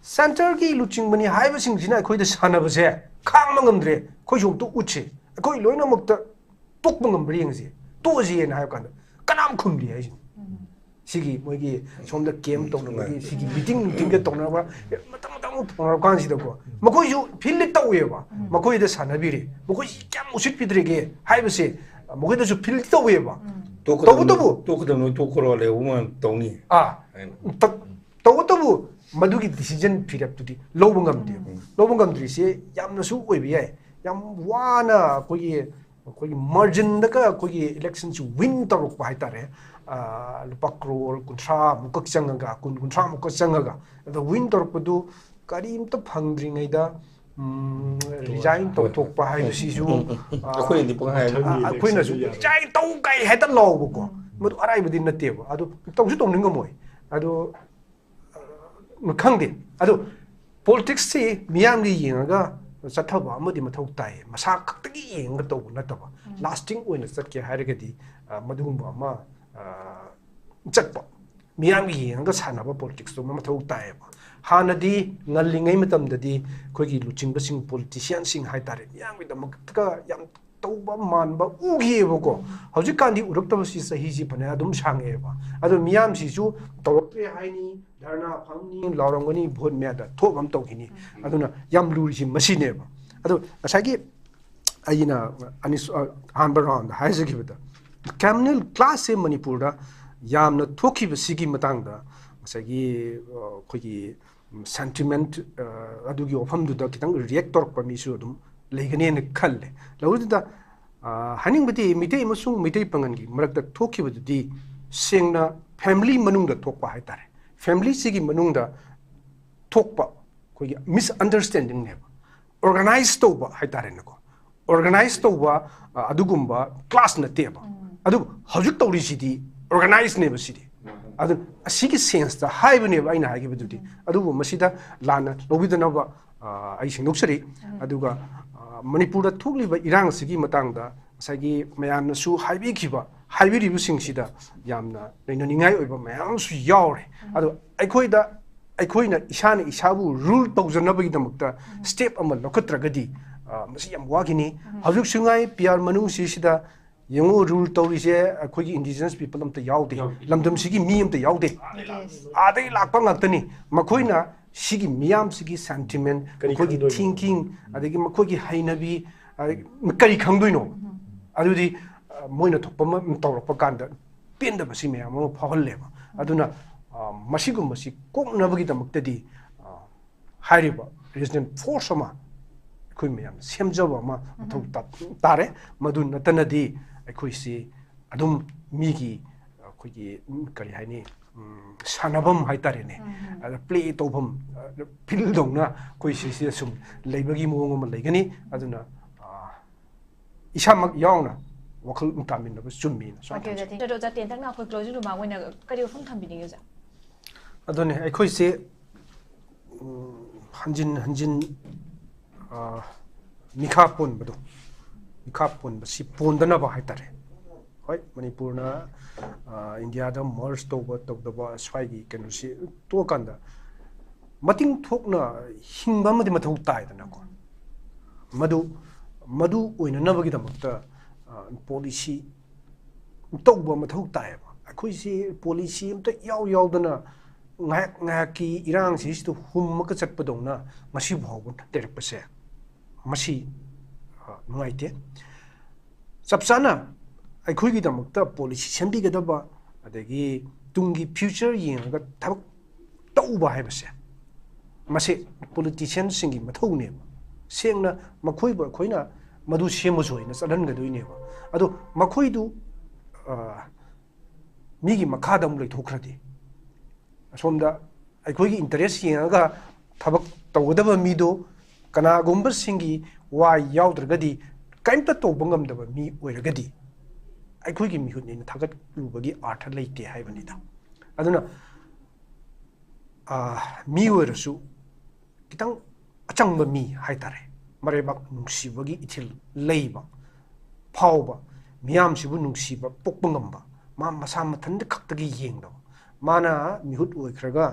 ꯁꯦꯟꯇꯔꯒꯤ ꯂꯨꯆꯤꯡꯕꯅꯤ ꯍꯥꯏꯕꯁꯤꯡꯁꯤꯅ ꯑꯩꯈꯣꯏꯗ ꯁꯥꯟꯅꯕꯁꯦ ꯈꯥꯡꯕ ꯉꯝꯗ꯭ꯔꯦ, ꯑꯩꯈꯣꯏꯁꯨ ꯑꯝꯇ ꯎꯠꯁꯤ, ꯑꯩꯈꯣꯏ ꯂꯣꯏꯅꯃꯛꯇ ꯇꯣꯛꯄ ꯉꯝꯕ꯭ꯔꯥ ꯌꯦꯡꯁꯤ, ꯇꯣꯛꯑꯁꯤꯅ ꯍꯥꯏꯕ ꯀꯥꯟꯗ ꯀꯅꯥꯝ ꯈꯨꯝꯗꯦ ꯍꯥꯏꯁꯤꯅꯤ꯫ ꯁꯤꯒꯤ ꯃꯣꯏꯒꯤ ꯁꯣꯝꯗ ꯀꯦꯝ ꯇꯧꯅꯕꯒꯤ, ꯁꯤꯒꯤ ꯃꯤꯇꯤꯡ, ꯃꯤꯇꯤꯡꯒ ꯇꯧꯅꯕ ꯃꯇꯝ ꯃꯇꯝ ꯊꯣꯡꯅꯔꯛ ꯀꯥꯟꯁꯤꯗꯀꯣ, ꯃꯈꯣꯏꯁꯨ ꯐꯤꯜꯗꯤ ꯇꯧꯋꯦꯕ꯫ ꯃꯈꯣꯏꯗ ꯁꯥꯟꯅꯕꯤꯔꯦ, ꯃꯈꯣꯏꯁꯤ ꯀꯌꯥꯝ ꯎꯁꯤꯠꯄꯤꯗ꯭ꯔꯦꯒꯦ ꯍꯥꯏꯕꯁꯦ ꯃꯈꯣꯏꯗꯁꯨ ꯐꯤꯜꯗꯤ ꯇꯧꯋꯦꯕ꯫ ꯇꯣꯛꯀꯗꯕ ꯇꯧꯕꯇꯕꯨ ꯅꯣꯏ- ꯇꯣꯛꯀꯗꯕ ꯅꯣꯏ ꯇꯣꯛꯈ꯭ꯔꯣ, ꯂꯩꯍꯧꯕ ꯃꯌꯥꯝ ꯇꯧꯅꯤ ꯑꯥ ꯍꯥꯏꯅ꯫ ꯇ- ꯇꯧꯕꯇꯕꯨ ꯃꯗꯨꯒꯤ ꯗꯤꯁꯤꯖꯟ ꯐꯤꯔꯦꯞꯇꯨꯗꯤ ꯂꯧꯕ ꯉꯝꯗꯦꯕ꯫ ꯂꯧꯕ ꯉꯝꯗ꯭ꯔꯤꯁꯦ ꯌꯥꯝꯅꯁꯨ ꯑꯣꯏꯕ ꯌꯥꯏ꯫ ꯌꯥꯝ ꯋꯥꯅ ꯑꯩꯈꯣꯏꯒꯤ ꯑꯩꯈꯣꯏꯒꯤ ꯃꯥꯔꯖꯤꯟꯗꯒ ꯑꯩꯈꯣꯏꯒꯤ ꯏꯂꯦꯛꯁꯟꯁꯤ ꯋꯤꯟ ꯇꯧꯔꯛꯄ ꯍꯥꯏꯇꯥꯔꯦ꯫ ꯑꯥ, ꯂꯨꯄꯥ ꯀ꯭ꯔꯣꯔ ꯀꯨꯟꯊ꯭ꯔꯥꯃꯨꯛꯀ ꯆꯪꯉꯒ, ꯀꯨꯟ ꯀꯨꯟꯊ꯭ꯔꯥꯃꯨꯛꯀ ꯆꯪꯉꯒ, ꯑꯗ ꯋꯤꯟ ꯇꯧꯔꯛꯄꯗꯨ ꯀꯔꯤꯝꯇ ꯐꯪꯗ꯭ꯔꯤꯉꯩꯗ ꯔꯤꯖꯥꯏꯟ ꯇꯧꯊꯣꯛꯄ ꯍꯥꯏꯕꯁꯤꯁꯨ ꯑꯥ, ꯑꯩꯈꯣꯏꯅꯗꯤ ꯄꯪꯍꯥꯏ ꯍꯥꯏꯕ꯫ ꯑꯥ, ꯑꯩꯈꯣꯏꯅꯁꯨ ꯔꯤꯖꯥꯏꯟ ꯇꯧ ꯀꯥꯏ ꯍꯦꯛꯇ ꯂꯥꯎꯕꯀꯣ, ꯃꯗꯨ ꯑꯔꯥꯏꯕꯗꯤ ꯅꯠꯇꯦꯕ꯫ ꯑꯗꯨ ꯇꯧꯁꯨ ꯇꯧꯅꯤꯡꯉꯝꯃꯣꯏ꯫ ꯑꯗꯨ ꯑ, ꯈꯪꯗꯦ꯫ ꯑꯗꯨ ꯄꯣꯂꯤꯇꯤꯛꯁꯁꯤ ꯃꯤꯌꯥꯝꯒꯤ ꯌꯦꯡꯉꯒ ꯆꯠꯊꯕ ꯑꯃꯗꯤ ꯃꯊꯧ ꯇꯥꯏ꯫ ꯃꯁꯥ ꯈꯛꯇꯒꯤ ꯌꯦꯡꯉꯒ ꯇꯧꯕ ꯅꯠꯇꯕ, ꯂꯥꯁꯇꯤꯡ ꯑꯣꯏꯅ ꯆꯠꯀꯦ ꯍꯥꯏꯔꯒꯗꯤ ꯑ, ꯃꯗꯨꯒꯨꯝꯕ ꯑꯃ ꯑ, ꯆꯠꯄ, ꯃꯤꯌꯥꯝꯒꯤ ꯌꯦꯡꯉꯒ ꯁꯥꯟꯅꯕ ꯄꯣꯂꯤꯇꯤꯛꯁꯇꯨ ꯑꯃ ꯃꯊꯧ ꯇꯥꯏꯌꯦꯕ꯫ ꯍꯥꯟꯅꯗꯤ ꯉꯜꯂꯤꯉꯩ ꯃꯇꯝꯗꯗꯤ ꯑꯩꯈꯣꯏꯒꯤ ꯂꯨꯆꯤꯡꯕꯁꯤꯡ, ꯄꯣꯂꯤꯇꯤꯁꯤꯌꯥꯟꯁꯤꯡ ꯍꯥꯏꯇꯥꯔꯦ, ꯃꯤꯌꯥꯝꯒꯤꯗꯃꯛꯇ ꯌꯥꯝ ꯇꯧꯕ ꯃꯥꯟꯕ ꯎꯈꯤꯑꯕꯀꯣ꯫ ꯍꯧꯖꯤꯛꯀꯥꯟꯗꯤ ꯎꯔꯛꯇꯕꯁꯤ ꯆꯍꯤꯁꯤ ꯐꯅꯌꯥꯝ ꯑꯗꯨꯝ ꯁꯥꯡꯉꯛꯑꯦꯕ꯫ ꯑꯗꯣ ꯃꯤꯌꯥꯝꯁꯤꯁꯨ ꯇꯧꯔꯛꯇ꯭ꯔꯦ ꯍꯥꯏꯅꯤ, ꯙꯔꯅꯥ ꯐꯝꯅꯤ, ꯂꯥꯎꯔꯝꯒꯅꯤ, ꯚꯣꯠ ꯃꯌꯥꯗ ꯊꯣꯛ ꯑꯃ ꯇꯧꯈꯤꯅꯤ꯫ ꯑꯗꯨꯅ ꯌꯥꯝ ꯂꯨꯔꯤꯁꯤ ꯃꯁꯤꯅꯦꯕ꯫ ꯑꯗꯣ ꯉꯁꯥꯏꯒꯤ ꯑꯩꯅ ꯑꯅꯤꯁꯨ-, ꯑ, ꯑꯍꯥꯟꯕ ꯔꯥꯎꯟꯗ ꯍꯥꯏꯖꯈꯤꯕꯗ, ꯀ꯭ꯔꯤꯃꯤꯅꯦꯜ ꯀ꯭ꯂꯥꯁꯁꯦ ꯃꯅꯤꯄꯨꯔꯗ ꯌꯥꯝꯅ ꯊꯣꯛꯈꯤꯕꯁꯤꯒꯤ ꯃꯇꯥꯡꯗ ꯉꯁꯥꯏꯒꯤ, ꯑ, ꯑꯩꯈꯣꯏꯒꯤ ꯁꯦꯟꯇꯤꯃꯦꯟꯠ, ꯑ, ꯑꯗꯨꯒꯤ ꯋꯥꯐꯝꯗꯨꯗ ꯈꯤꯇꯪ ꯔꯤꯌꯦꯛ ꯇꯧꯔꯛꯄ ꯃꯤꯁꯨ ꯑꯗꯨꯝ ꯂꯩꯒꯅꯦꯅ ꯈꯜꯂꯦ꯫ ꯂꯧꯗꯨꯗ, ꯑ, ꯍꯥꯏꯅꯤꯡꯕꯗꯤ ꯃꯤꯇꯩ ꯑꯃꯁꯨꯡ ꯃꯤꯇꯩ ꯄꯥꯉꯜꯒꯤ ꯃꯔꯛꯇ ꯊꯣꯛꯈꯤꯕꯗꯨꯗꯤ ꯁꯦꯡꯅ ꯐꯦꯃꯤꯂꯤ ꯃꯅꯨꯡꯗ ꯊꯣꯛꯄ ꯍꯥꯏꯇꯥꯔꯦ꯫ ꯐꯦꯃꯤꯂꯤꯁꯤꯒꯤ ꯃꯅꯨꯡꯗ ꯊꯣꯛꯄ ꯑꯩꯈꯣꯏꯒꯤ ꯃꯤꯁꯑꯟꯗꯔꯁ꯭ꯇꯦꯟꯗꯤꯡꯅꯦꯕ꯫ ꯑꯣꯔꯒꯅꯥꯏꯖ ꯇꯧꯕ ꯍꯥꯏꯇꯥꯔꯦꯅꯦꯀꯣ, ꯑꯣꯔꯒꯅꯥꯏꯖ ꯇꯧꯕ, ꯑ, ꯑꯗꯨꯒꯨꯝꯕ ꯀ꯭ꯂꯥꯁ ꯅꯠꯇꯦꯕ꯫ ꯑꯗꯨꯕꯨ ꯍꯧꯖꯤꯛ ꯇꯧꯔꯤꯁꯤꯗꯤ ꯑꯣꯔꯒꯅꯥꯏꯖꯅꯦꯕ ꯁꯤꯗꯤ꯫ ꯑꯗꯨ ꯑꯁꯤꯒꯤ ꯁꯦꯟꯁꯇ ꯍꯥꯏꯕꯅꯦꯕ ꯑꯩꯅ ꯍꯥꯏꯈꯤꯕꯗꯨꯗꯤ꯫ ꯑꯗꯨꯕꯨ ꯃꯁꯤꯗ ꯂꯥꯟꯅ ꯂꯧꯕꯤꯗꯅꯕ, ꯑ, ꯑꯩ ꯁꯦꯡꯗꯣꯛꯆꯔꯤ꯫ ꯑꯗꯨꯒ, ꯑ, ꯃꯅꯤꯄꯨꯔꯗ ꯊꯣꯛꯂꯤꯕ ꯏꯔꯥꯡ ꯑꯁꯤꯒꯤ ꯃꯇꯥꯡꯗ ꯉꯁꯥꯏꯒꯤ ꯃꯌꯥꯝꯅꯁꯨ ꯍꯥꯏꯕꯤꯈꯤꯕ, ꯍꯥꯏꯕꯤꯔꯤꯕꯁꯤꯡꯁꯤꯗ ꯌꯥꯝꯅ ꯅꯩꯅꯅꯤꯡꯉꯥꯏ ꯑꯣꯏꯕ ꯃꯌꯥꯝ ꯑꯃꯁꯨ ꯌꯥꯎꯔꯦ꯫ ꯑꯗꯣ ꯑꯩꯈꯣꯏꯗ, ꯑꯩꯈꯣꯏꯅ ꯏꯁꯥꯅ ꯏꯁꯥꯕꯨ ꯔꯨꯜ ꯇꯧꯖꯅꯕꯒꯤꯗꯃꯛꯇ ꯁ꯭ꯇꯦꯞ ꯑꯃ ꯂꯧꯈꯠꯇ꯭ꯔꯒꯗꯤ, ꯑ, ꯃꯁꯤ ꯌꯥꯝ ꯋꯥꯈꯤꯅꯤ꯫ ꯍꯧꯖꯤꯛꯁꯨ ꯉꯥꯏ ꯄꯤ ꯑꯥꯔ ꯃꯅꯨꯡꯁꯤꯁꯤꯗ ꯌꯦꯡꯉꯨ, ꯔꯨꯜ ꯇꯧꯔꯤꯁꯦ ꯑꯩꯈꯣꯏꯒꯤ ꯏꯟꯗꯤꯖꯤꯅꯁ ꯄꯤꯄꯜ ꯑꯝꯇ ꯌꯥꯎꯗꯦ, ꯂꯝꯗꯝꯁꯤꯒꯤ ꯃꯤ ꯑꯝꯇ ꯌꯥꯎꯗꯦ꯫ ꯑꯥꯗꯒꯤ ꯂꯥꯛꯄ ꯉꯥꯛꯇꯅꯤ꯫ ꯃꯈꯣꯏꯅ ꯁꯤꯒꯤ ꯃꯤꯌꯥꯝꯁꯤꯒꯤ sentiment, ꯀꯔꯤ ꯃꯈꯣꯏꯒꯤ ꯈꯪꯗꯣꯏꯅꯣ? Thinking, ꯑꯗꯒꯤ ꯃꯈꯣꯏꯒꯤ ꯍꯩꯅꯕꯤ, ꯑꯗꯒꯤ ꯀꯔꯤ ꯈꯪꯗꯣꯏꯅꯣ? ꯑꯗꯨꯗꯤ ꯑ, ꯃꯣꯏꯅ ꯊꯣꯛꯄ ꯑꯃ ꯇꯧꯔꯛꯄ ꯀꯥꯟꯗ ꯄꯦꯟꯗꯕꯁꯤ ꯃꯌꯥꯝ ꯑꯃ ꯐꯥꯎꯍꯜꯂꯦꯕ꯫ ꯑꯗꯨꯅ ꯑ, ꯃꯁꯤꯒꯨꯝꯕꯁꯤ ꯀꯣꯛꯅꯕꯒꯤꯗꯃꯛꯇꯗꯤ ꯑ, ꯍꯥꯏꯔꯤꯕ resistance force ꯑꯃ ꯑꯩꯈꯣꯏ ꯃꯌꯥꯝ ꯁꯦꯝꯖꯕ ꯑꯃ ꯃꯊꯧ ꯇꯥ- ꯇꯥꯔꯦ꯫ ꯃꯗꯨ ꯅꯠꯇꯅꯗꯤ ꯑꯩꯈꯣꯏꯁꯤ ꯑꯗꯨꯝ ꯃꯤꯒꯤ, ꯑꯩꯈꯣꯏꯒꯤ, ꯎꯝ, ꯀꯔꯤ ꯍꯥꯏꯅꯤ, ꯎꯝ, ꯁꯥꯟꯅꯐꯝ ꯍꯥꯏꯇꯥꯔꯦꯅꯦ, ꯑꯗ play ꯇꯧꯐꯝ, ꯑ, field ꯗꯧꯅ ꯑꯩꯈꯣꯏ ꯁꯤꯁꯤꯗ ꯁꯨꯝ ꯂꯩꯕꯒꯤ ꯃꯑꯣꯡ ꯑꯃ ꯂꯩꯒꯅꯤ꯫ ꯑꯗꯨꯅ ꯑ, ꯏꯁꯥꯃꯛ ꯌꯥꯎꯅ ꯋꯥꯈꯜ ꯇꯥꯃꯤꯟꯅꯕ ꯆꯨꯝꯃꯤꯅ ꯁꯨꯃꯥꯏꯅ ꯑꯣꯀꯦ ꯊꯝꯖꯒꯦ꯫ ꯑꯣꯖꯥ, ꯇꯦꯟꯇꯛꯅ ꯑꯩꯈꯣꯏ closing remark ꯑꯣꯏꯅ ꯀꯔꯤ ꯋꯥꯐꯝ ꯊꯝꯕꯤꯅꯤꯡꯉꯤ ꯑꯣꯖꯥ? ꯑꯗꯨꯅꯤ ꯑꯩꯈꯣꯏꯁꯦ, ꯎꯝ, ꯍꯟꯖꯤꯟ ꯍꯟꯖꯤꯟ ꯑ, ꯃꯤꯈꯥ ꯄꯣꯟꯕꯗꯣ, ꯃꯤꯈꯥ ꯄꯣꯟꯕꯁꯤ ꯄꯣꯟꯗꯅꯕ ꯍꯥꯏꯇꯥꯔꯦ꯫ ꯍꯣꯏ, ꯃꯅꯤꯄꯨꯔꯅ ꯑ, ꯏꯟꯗꯤꯌꯥꯗ merge ꯇꯧꯕ ꯇꯧꯗꯕ ꯁ꯭ꯋꯥꯏꯒꯤ ꯀꯩꯅꯣꯁꯤ ꯇꯣꯛꯑꯀꯥꯟꯗ ꯃꯇꯤꯡ ꯊꯣꯛꯅ ꯍꯤꯡꯕ ꯑꯃꯗꯤ ꯃꯊꯧ ꯇꯥꯏꯗꯅꯀꯣ꯫ ꯃꯗꯨ ꯃꯗꯨ ꯑꯣꯏꯅꯅꯕꯒꯤꯗꯃꯛꯇ ꯑ, policy ꯇꯧꯕ ꯃꯊꯧ ꯇꯥꯏꯌꯦꯕ꯫ ꯑꯩꯈꯣꯏꯁꯤ policy ꯑꯝꯇ ꯏꯌꯥꯎ ꯌꯥꯎꯗꯅ ꯉꯥꯏꯍꯥꯛ ꯉꯥꯏꯍꯥꯛꯀꯤ ꯏꯔꯥꯡꯁꯤꯁꯤꯗ ꯍꯨꯝꯃꯒ ꯆꯠꯄꯗꯧꯅ ꯉꯁꯤ ꯐꯥꯎꯕ ꯂꯩꯔꯛꯄꯁꯦ, ꯃꯁꯤ ꯑ, ꯅꯨꯡꯉꯥꯏꯇꯦ꯫ ꯆꯞ ꯆꯥꯅ ꯑꯩꯈꯣꯏꯒꯤꯗꯃꯛꯇ policy ꯁꯦꯝꯕꯤꯒꯗꯕ, ꯑꯗꯒꯤ ꯇꯨꯡꯒꯤ future ꯌꯦꯡꯉꯒ ꯊꯕꯛ ꯇꯧꯕ ꯍꯥꯏꯕꯁꯦ, ꯃꯁꯤ politician ꯁꯤꯡꯒꯤ ꯃꯊꯧꯅꯦꯕ꯫ ꯁꯦꯡꯅ ꯃꯈꯣꯏꯕꯨ ꯑꯩꯈꯣꯏꯅ ꯃꯗꯨ ꯁꯦꯝꯃꯨꯁꯨ ꯍꯥꯏꯅ ꯆꯠꯍꯟꯒꯗꯣꯏꯅꯦꯕ꯫ ꯑꯗꯣ ꯃꯈꯣꯏꯗꯨ ꯑ, ꯃꯤꯒꯤ ꯃꯈꯥꯗ ꯑꯃꯨꯛ ꯂꯩꯊꯣꯛꯈ꯭ꯔꯗꯤ, ꯑꯁꯣꯝꯗ ꯑꯩꯈꯣꯏꯒꯤ interest ꯌꯦꯡꯉꯒ ꯊꯕꯛ ꯇꯧꯒꯗꯕ ꯃꯤꯗꯣ ꯀꯅꯥꯒꯨꯝꯕꯁꯤꯡꯒꯤ ꯋꯥ ꯌꯥꯎꯗ꯭ꯔꯒꯗꯤ ꯀꯔꯤꯝꯇ ꯇꯧꯕ ꯉꯝꯗꯕ ꯃꯤ ꯑꯣꯏꯔꯒꯗꯤ ꯑꯩꯈꯣꯏꯒꯤ ꯃꯤꯍꯨꯠꯅꯦꯅ ꯊꯥꯒꯠꯂꯨꯕꯒꯤ ꯑꯥꯔꯊ ꯂꯩꯇꯦ ꯍꯥꯏꯕꯅꯤꯗ꯫ ꯑꯗꯨꯅ ꯑ, ꯃꯤ ꯑꯣꯏꯔꯁꯨ ꯈꯤꯇꯪ ꯑꯆꯪꯕ ꯃꯤ ꯍꯥꯏꯇꯥꯔꯦ, ꯃꯔꯩꯕꯥꯛ ꯅꯨꯡꯁꯤꯕꯒꯤ ꯏꯊꯤꯜ ꯂꯩꯕ, ꯐꯥꯎꯕ, ꯃꯤꯌꯥꯝꯁꯤꯕꯨ ꯅꯨꯡꯁꯤꯕ ꯄꯣꯛꯄ ꯉꯝꯕ, ꯃꯥ ꯃꯁꯥ ꯃꯊꯟꯇ ꯈꯛꯇꯒꯤ ꯌꯦꯡꯗꯕ, ꯃꯥꯅ ꯃꯤꯍꯨꯠ ꯑꯣꯏꯈ꯭ꯔꯒ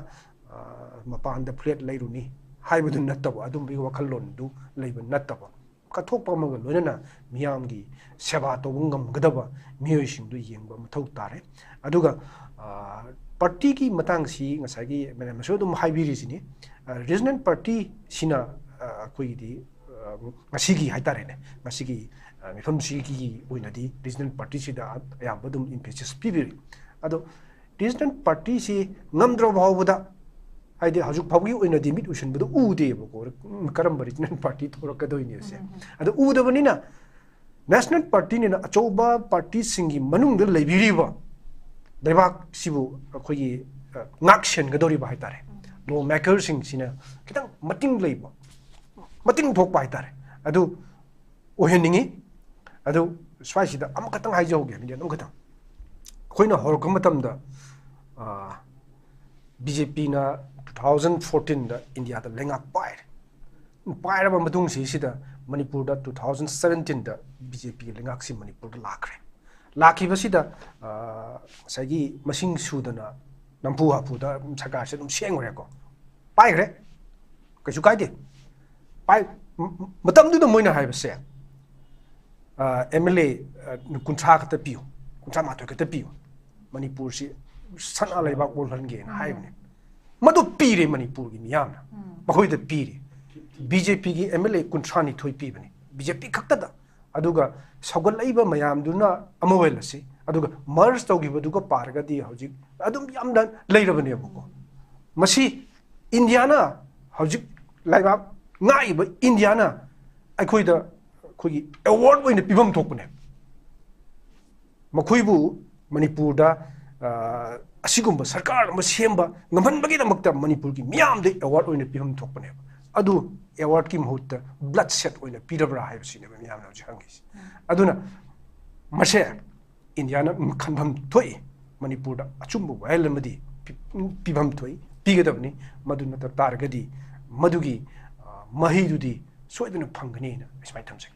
ꯑ, ꯃꯄꯥꯟꯗ flat ꯂꯩꯔꯨꯅꯤ ꯍꯥꯏꯕꯗꯨ ꯅꯠꯇꯕ, ꯑꯗꯨꯝꯕꯒꯤ ꯋꯥꯈꯜꯂꯣꯟꯗꯨ ꯂꯩꯕ ꯅꯠꯇꯕ, ꯀꯠꯊꯣꯛꯄ ꯑꯃꯒ ꯂꯣꯏꯅꯅ ꯃꯤꯌꯥꯝꯒꯤ ꯁꯦꯕꯥ ꯇꯧꯕ ꯉꯝꯒꯗꯕ ꯃꯤꯑꯣꯏꯁꯤꯡꯗꯨ ꯌꯦꯡꯕ ꯃꯊꯧ ꯇꯥꯔꯦ꯫ ꯑꯗꯨꯒ ꯑ, ꯄꯥꯔꯇꯤꯒꯤ ꯃꯇꯥꯡꯁꯤ ꯉꯁꯥꯏꯒꯤ ꯃꯌꯥꯝꯅꯁꯨ ꯑꯗꯨꯝ ꯍꯥꯏꯕꯤꯔꯤꯁꯤꯅꯤ꯫ ꯔꯤꯖꯅꯦꯜ ꯄꯥꯔꯇꯤꯁꯤꯅ ꯑꯩꯈꯣꯏꯒꯤꯗꯤ ꯉꯁꯤꯒꯤ ꯍꯥꯏꯇꯥꯔꯦꯅꯦ, ꯉꯁꯤꯒꯤ ꯃꯤꯐꯝꯁꯤꯒꯤ ꯑꯣꯏꯅꯗꯤ ꯔꯤꯖꯅꯦꯜ ꯄꯥꯔꯇꯤꯁꯤꯗ ꯑꯌꯥꯝꯕ ꯑꯗꯨꯝ ꯏꯝꯐꯦꯁꯤꯁ ꯄꯤꯕꯤꯔꯤ꯫ ꯑꯗꯣ ꯔꯤꯖꯅꯦꯜ ꯄꯥꯔꯇꯤꯁꯤ ꯉꯝꯗ꯭ꯔ ꯐꯥꯎꯕꯗ, ꯍꯥꯏꯗꯤ ꯍꯧꯖꯤꯛ ꯐꯥꯎꯒꯤ ꯑꯣꯏꯅꯗꯤ ꯃꯤꯠ ꯎꯏꯁꯤꯟꯕꯗ ꯎꯗꯦꯕꯀꯣ, ꯀꯔꯝꯕ ꯔꯤꯖꯅꯦꯜ ꯄꯥꯔꯇꯤ ꯊꯣꯛꯂꯛꯀꯗꯣꯏꯅꯦꯁꯦ꯫ ꯑꯗꯣ ꯎꯗꯕꯅꯤꯅ ꯅꯦꯁꯅꯦꯜ ꯄꯥꯔꯇꯤꯅꯤꯅ ꯑꯆꯧꯕ ꯄꯥꯔꯇꯤꯁꯤꯡꯒꯤ ꯃꯅꯨꯡꯗ ꯂꯩꯕꯤꯔꯤꯕ ꯂꯩꯕꯥꯛꯁꯤꯕꯨ ꯑꯩꯈꯣꯏꯒꯤ ꯉꯥꯛ ꯁꯦꯟꯒꯗꯧꯔꯤꯕ ꯍꯥꯏꯇꯥꯔꯦ, ꯂꯣ ꯃꯦꯀꯔꯁꯤꯡꯁꯤꯅ ꯈꯤꯇꯪ ꯃꯇꯤꯡ ꯂꯩꯕ, ꯃꯇꯤꯡ ꯊꯣꯛꯄ ꯍꯥꯏꯇꯥꯔꯦ, ꯑꯗꯨ ꯑꯣꯏꯍꯟꯅꯤꯡꯉꯤ꯫ ꯑꯗꯨ ꯁ꯭ꯋꯥꯏꯁꯤꯗ ꯑꯃꯈꯛꯇꯪ ꯍꯥꯏꯖꯍꯧꯒꯦ, ꯃꯤꯅꯤꯠ ꯑꯃꯈꯛꯇꯪ꯫ ꯑꯩꯈꯣꯏꯅ ꯍꯧꯔꯛꯄ ꯃꯇꯝꯗ ꯕꯤ ꯖꯦ ꯄꯤꯅ ꯇꯨ ꯊꯥꯎꯖꯟ ꯐꯣꯔꯇꯤꯟꯗ ꯏꯟꯗꯤꯌꯥꯗ ꯂꯩꯉꯥꯛ ꯄꯥꯏꯔꯦ꯫ ꯄꯥꯏꯔꯕ ꯃꯇꯨꯡꯁꯤꯁꯤꯗ ꯃꯅꯤꯄꯨꯔꯗ ꯇꯨ ꯊꯥꯎꯖꯟ ꯁꯕꯦꯟꯇꯤꯟꯗ ꯕꯤ ꯖꯦ ꯄꯤꯒꯤ ꯂꯩꯉꯥꯛꯁꯤ ꯃꯅꯤꯄꯨꯔꯗ ꯂꯥꯛꯈ꯭ꯔꯦ꯫ ꯂꯥꯛꯈꯤꯕꯁꯤꯗ ꯉꯁꯥꯏꯒꯤ ꯃꯁꯤꯡ ꯁꯨꯗꯅ ꯅꯝꯐꯨ ꯍꯥꯐꯨꯗ ꯁꯔꯀꯥꯔꯁꯦ ꯑꯗꯨꯝ ꯁꯦꯝꯈ꯭ꯔꯦꯀꯣ, ꯄꯥꯏꯈ꯭ꯔꯦ, ꯀꯩꯁꯨ ꯀꯥꯏꯗꯦ꯫ ꯄꯥꯏ ꯃꯇꯝꯗꯨꯗ ꯃꯣꯏꯅ ꯍꯥꯏꯕꯁꯦ, ꯑꯦꯝ ꯑꯦꯜ ꯑꯦ ꯀꯨꯟꯊ꯭ꯔꯥ ꯈꯛꯇ ꯄꯤꯌꯨ, ꯀꯨꯟꯊ꯭ꯔꯥ ꯃꯥꯊꯣꯏ ꯈꯛꯇ ꯄꯤꯌꯨ, ꯃꯅꯤꯄꯨꯔꯁꯤ ꯁꯅꯥ ꯂꯩꯕꯥꯛ ꯑꯣꯜꯍꯟꯒꯦꯅ ꯍꯥꯏꯕꯅꯦ꯫ ꯃꯗꯨ ꯄꯤꯔꯦ, ꯃꯅꯤꯄꯨꯔꯒꯤ ꯃꯤꯌꯥꯝꯅ ꯃꯈꯣꯏꯗ ꯄꯤꯔꯦ꯫ ꯕꯤ ꯖꯦ ꯄꯤꯒꯤ ꯑꯦꯝ ꯑꯦꯜ ꯑꯦ ꯀꯨꯟꯊ꯭ꯔꯥ ꯅꯤꯊꯣꯏ ꯄꯤꯕꯅꯤ ꯕꯤ ꯖꯦ ꯄꯤ ꯈꯛꯇꯗ꯫ ꯑꯗꯨꯒ ꯁꯧꯒꯠꯂꯛꯏꯕ ꯃꯌꯥꯝꯗꯨꯅ ꯑꯃ ꯑꯣꯏꯍꯜꯂꯁꯤ, ꯑꯗꯨꯒ ꯃꯔꯖ ꯇꯧꯈꯤꯕꯗꯨꯒ ꯄꯥꯔꯒꯗꯤ ꯍꯧꯖꯤꯛ ꯑꯗꯨꯝ ꯌꯥꯝꯅ ꯂꯩꯔꯕꯅꯦꯕꯀꯣ꯫ ꯃꯁꯤ ꯏꯟꯗꯤꯌꯥꯅ, ꯍꯧꯖꯤꯛ ꯂꯩꯕꯥꯛ ꯉꯥꯛꯏꯕ ꯏꯟꯗꯤꯌꯥꯅ ꯑꯩꯈꯣꯏꯗ ꯑꯩꯈꯣꯏꯒꯤ ꯑꯦꯋꯥꯔꯗ ꯑꯣꯏꯅ ꯄꯤꯐꯝ ꯊꯣꯛꯄꯅꯦ꯫ ꯃꯈꯣꯏꯕꯨ ꯃꯅꯤꯄꯨꯔꯗ ꯑꯁꯤꯒꯨꯝꯕ ꯁꯔꯀꯥꯔ ꯑꯃ ꯁꯦꯝꯕ ꯉꯝꯍꯟꯕꯒꯤꯗꯃꯛꯇ ꯃꯅꯤꯄꯨꯔꯒꯤ ꯃꯤꯌꯥꯝꯗ ꯑꯦꯋꯥꯔꯗ ꯑꯣꯏꯅ ꯄꯤꯐꯝ ꯊꯣꯛꯄꯅꯦꯕ꯫ ꯑꯗꯨ ꯑꯦꯋꯥꯔꯗꯀꯤ ꯃꯍꯨꯠꯇ ꯕ꯭ꯂꯠ ꯁꯦꯠ ꯑꯣꯏꯅ ꯄꯤꯔꯕ꯭ꯔꯥ ꯍꯥꯏꯕꯁꯤꯅꯦꯕ ꯃꯤꯌꯥꯝꯅ ꯍꯧꯖꯤꯛ ꯍꯪꯉꯤꯁꯦ꯫ ꯑꯗꯨꯅ ꯃꯁꯦ ꯏꯟꯗꯤꯌꯥꯅ ꯈꯟꯐꯝ ꯊꯣꯛꯏ꯫ ꯃꯅꯤꯄꯨꯔꯗ ꯑꯆꯨꯝꯕ ꯋꯥꯌꯦꯜ ꯑꯃꯗꯤ ꯄꯤ-, ꯄꯤꯐꯝ ꯊꯣꯛꯏ, ꯄꯤꯒꯗꯕꯅꯤ꯫ ꯃꯗꯨ ꯅꯠꯇ ꯇꯥꯔꯒꯗꯤ ꯃꯗꯨꯒꯤ, ꯑ, ꯃꯍꯩꯗꯨꯗꯤ ꯁꯣꯏꯗꯅ ꯐꯪꯒꯅꯤꯅ ꯑꯩ ꯁꯨꯃꯥꯏꯅ ꯊꯝꯖꯒꯦ꯫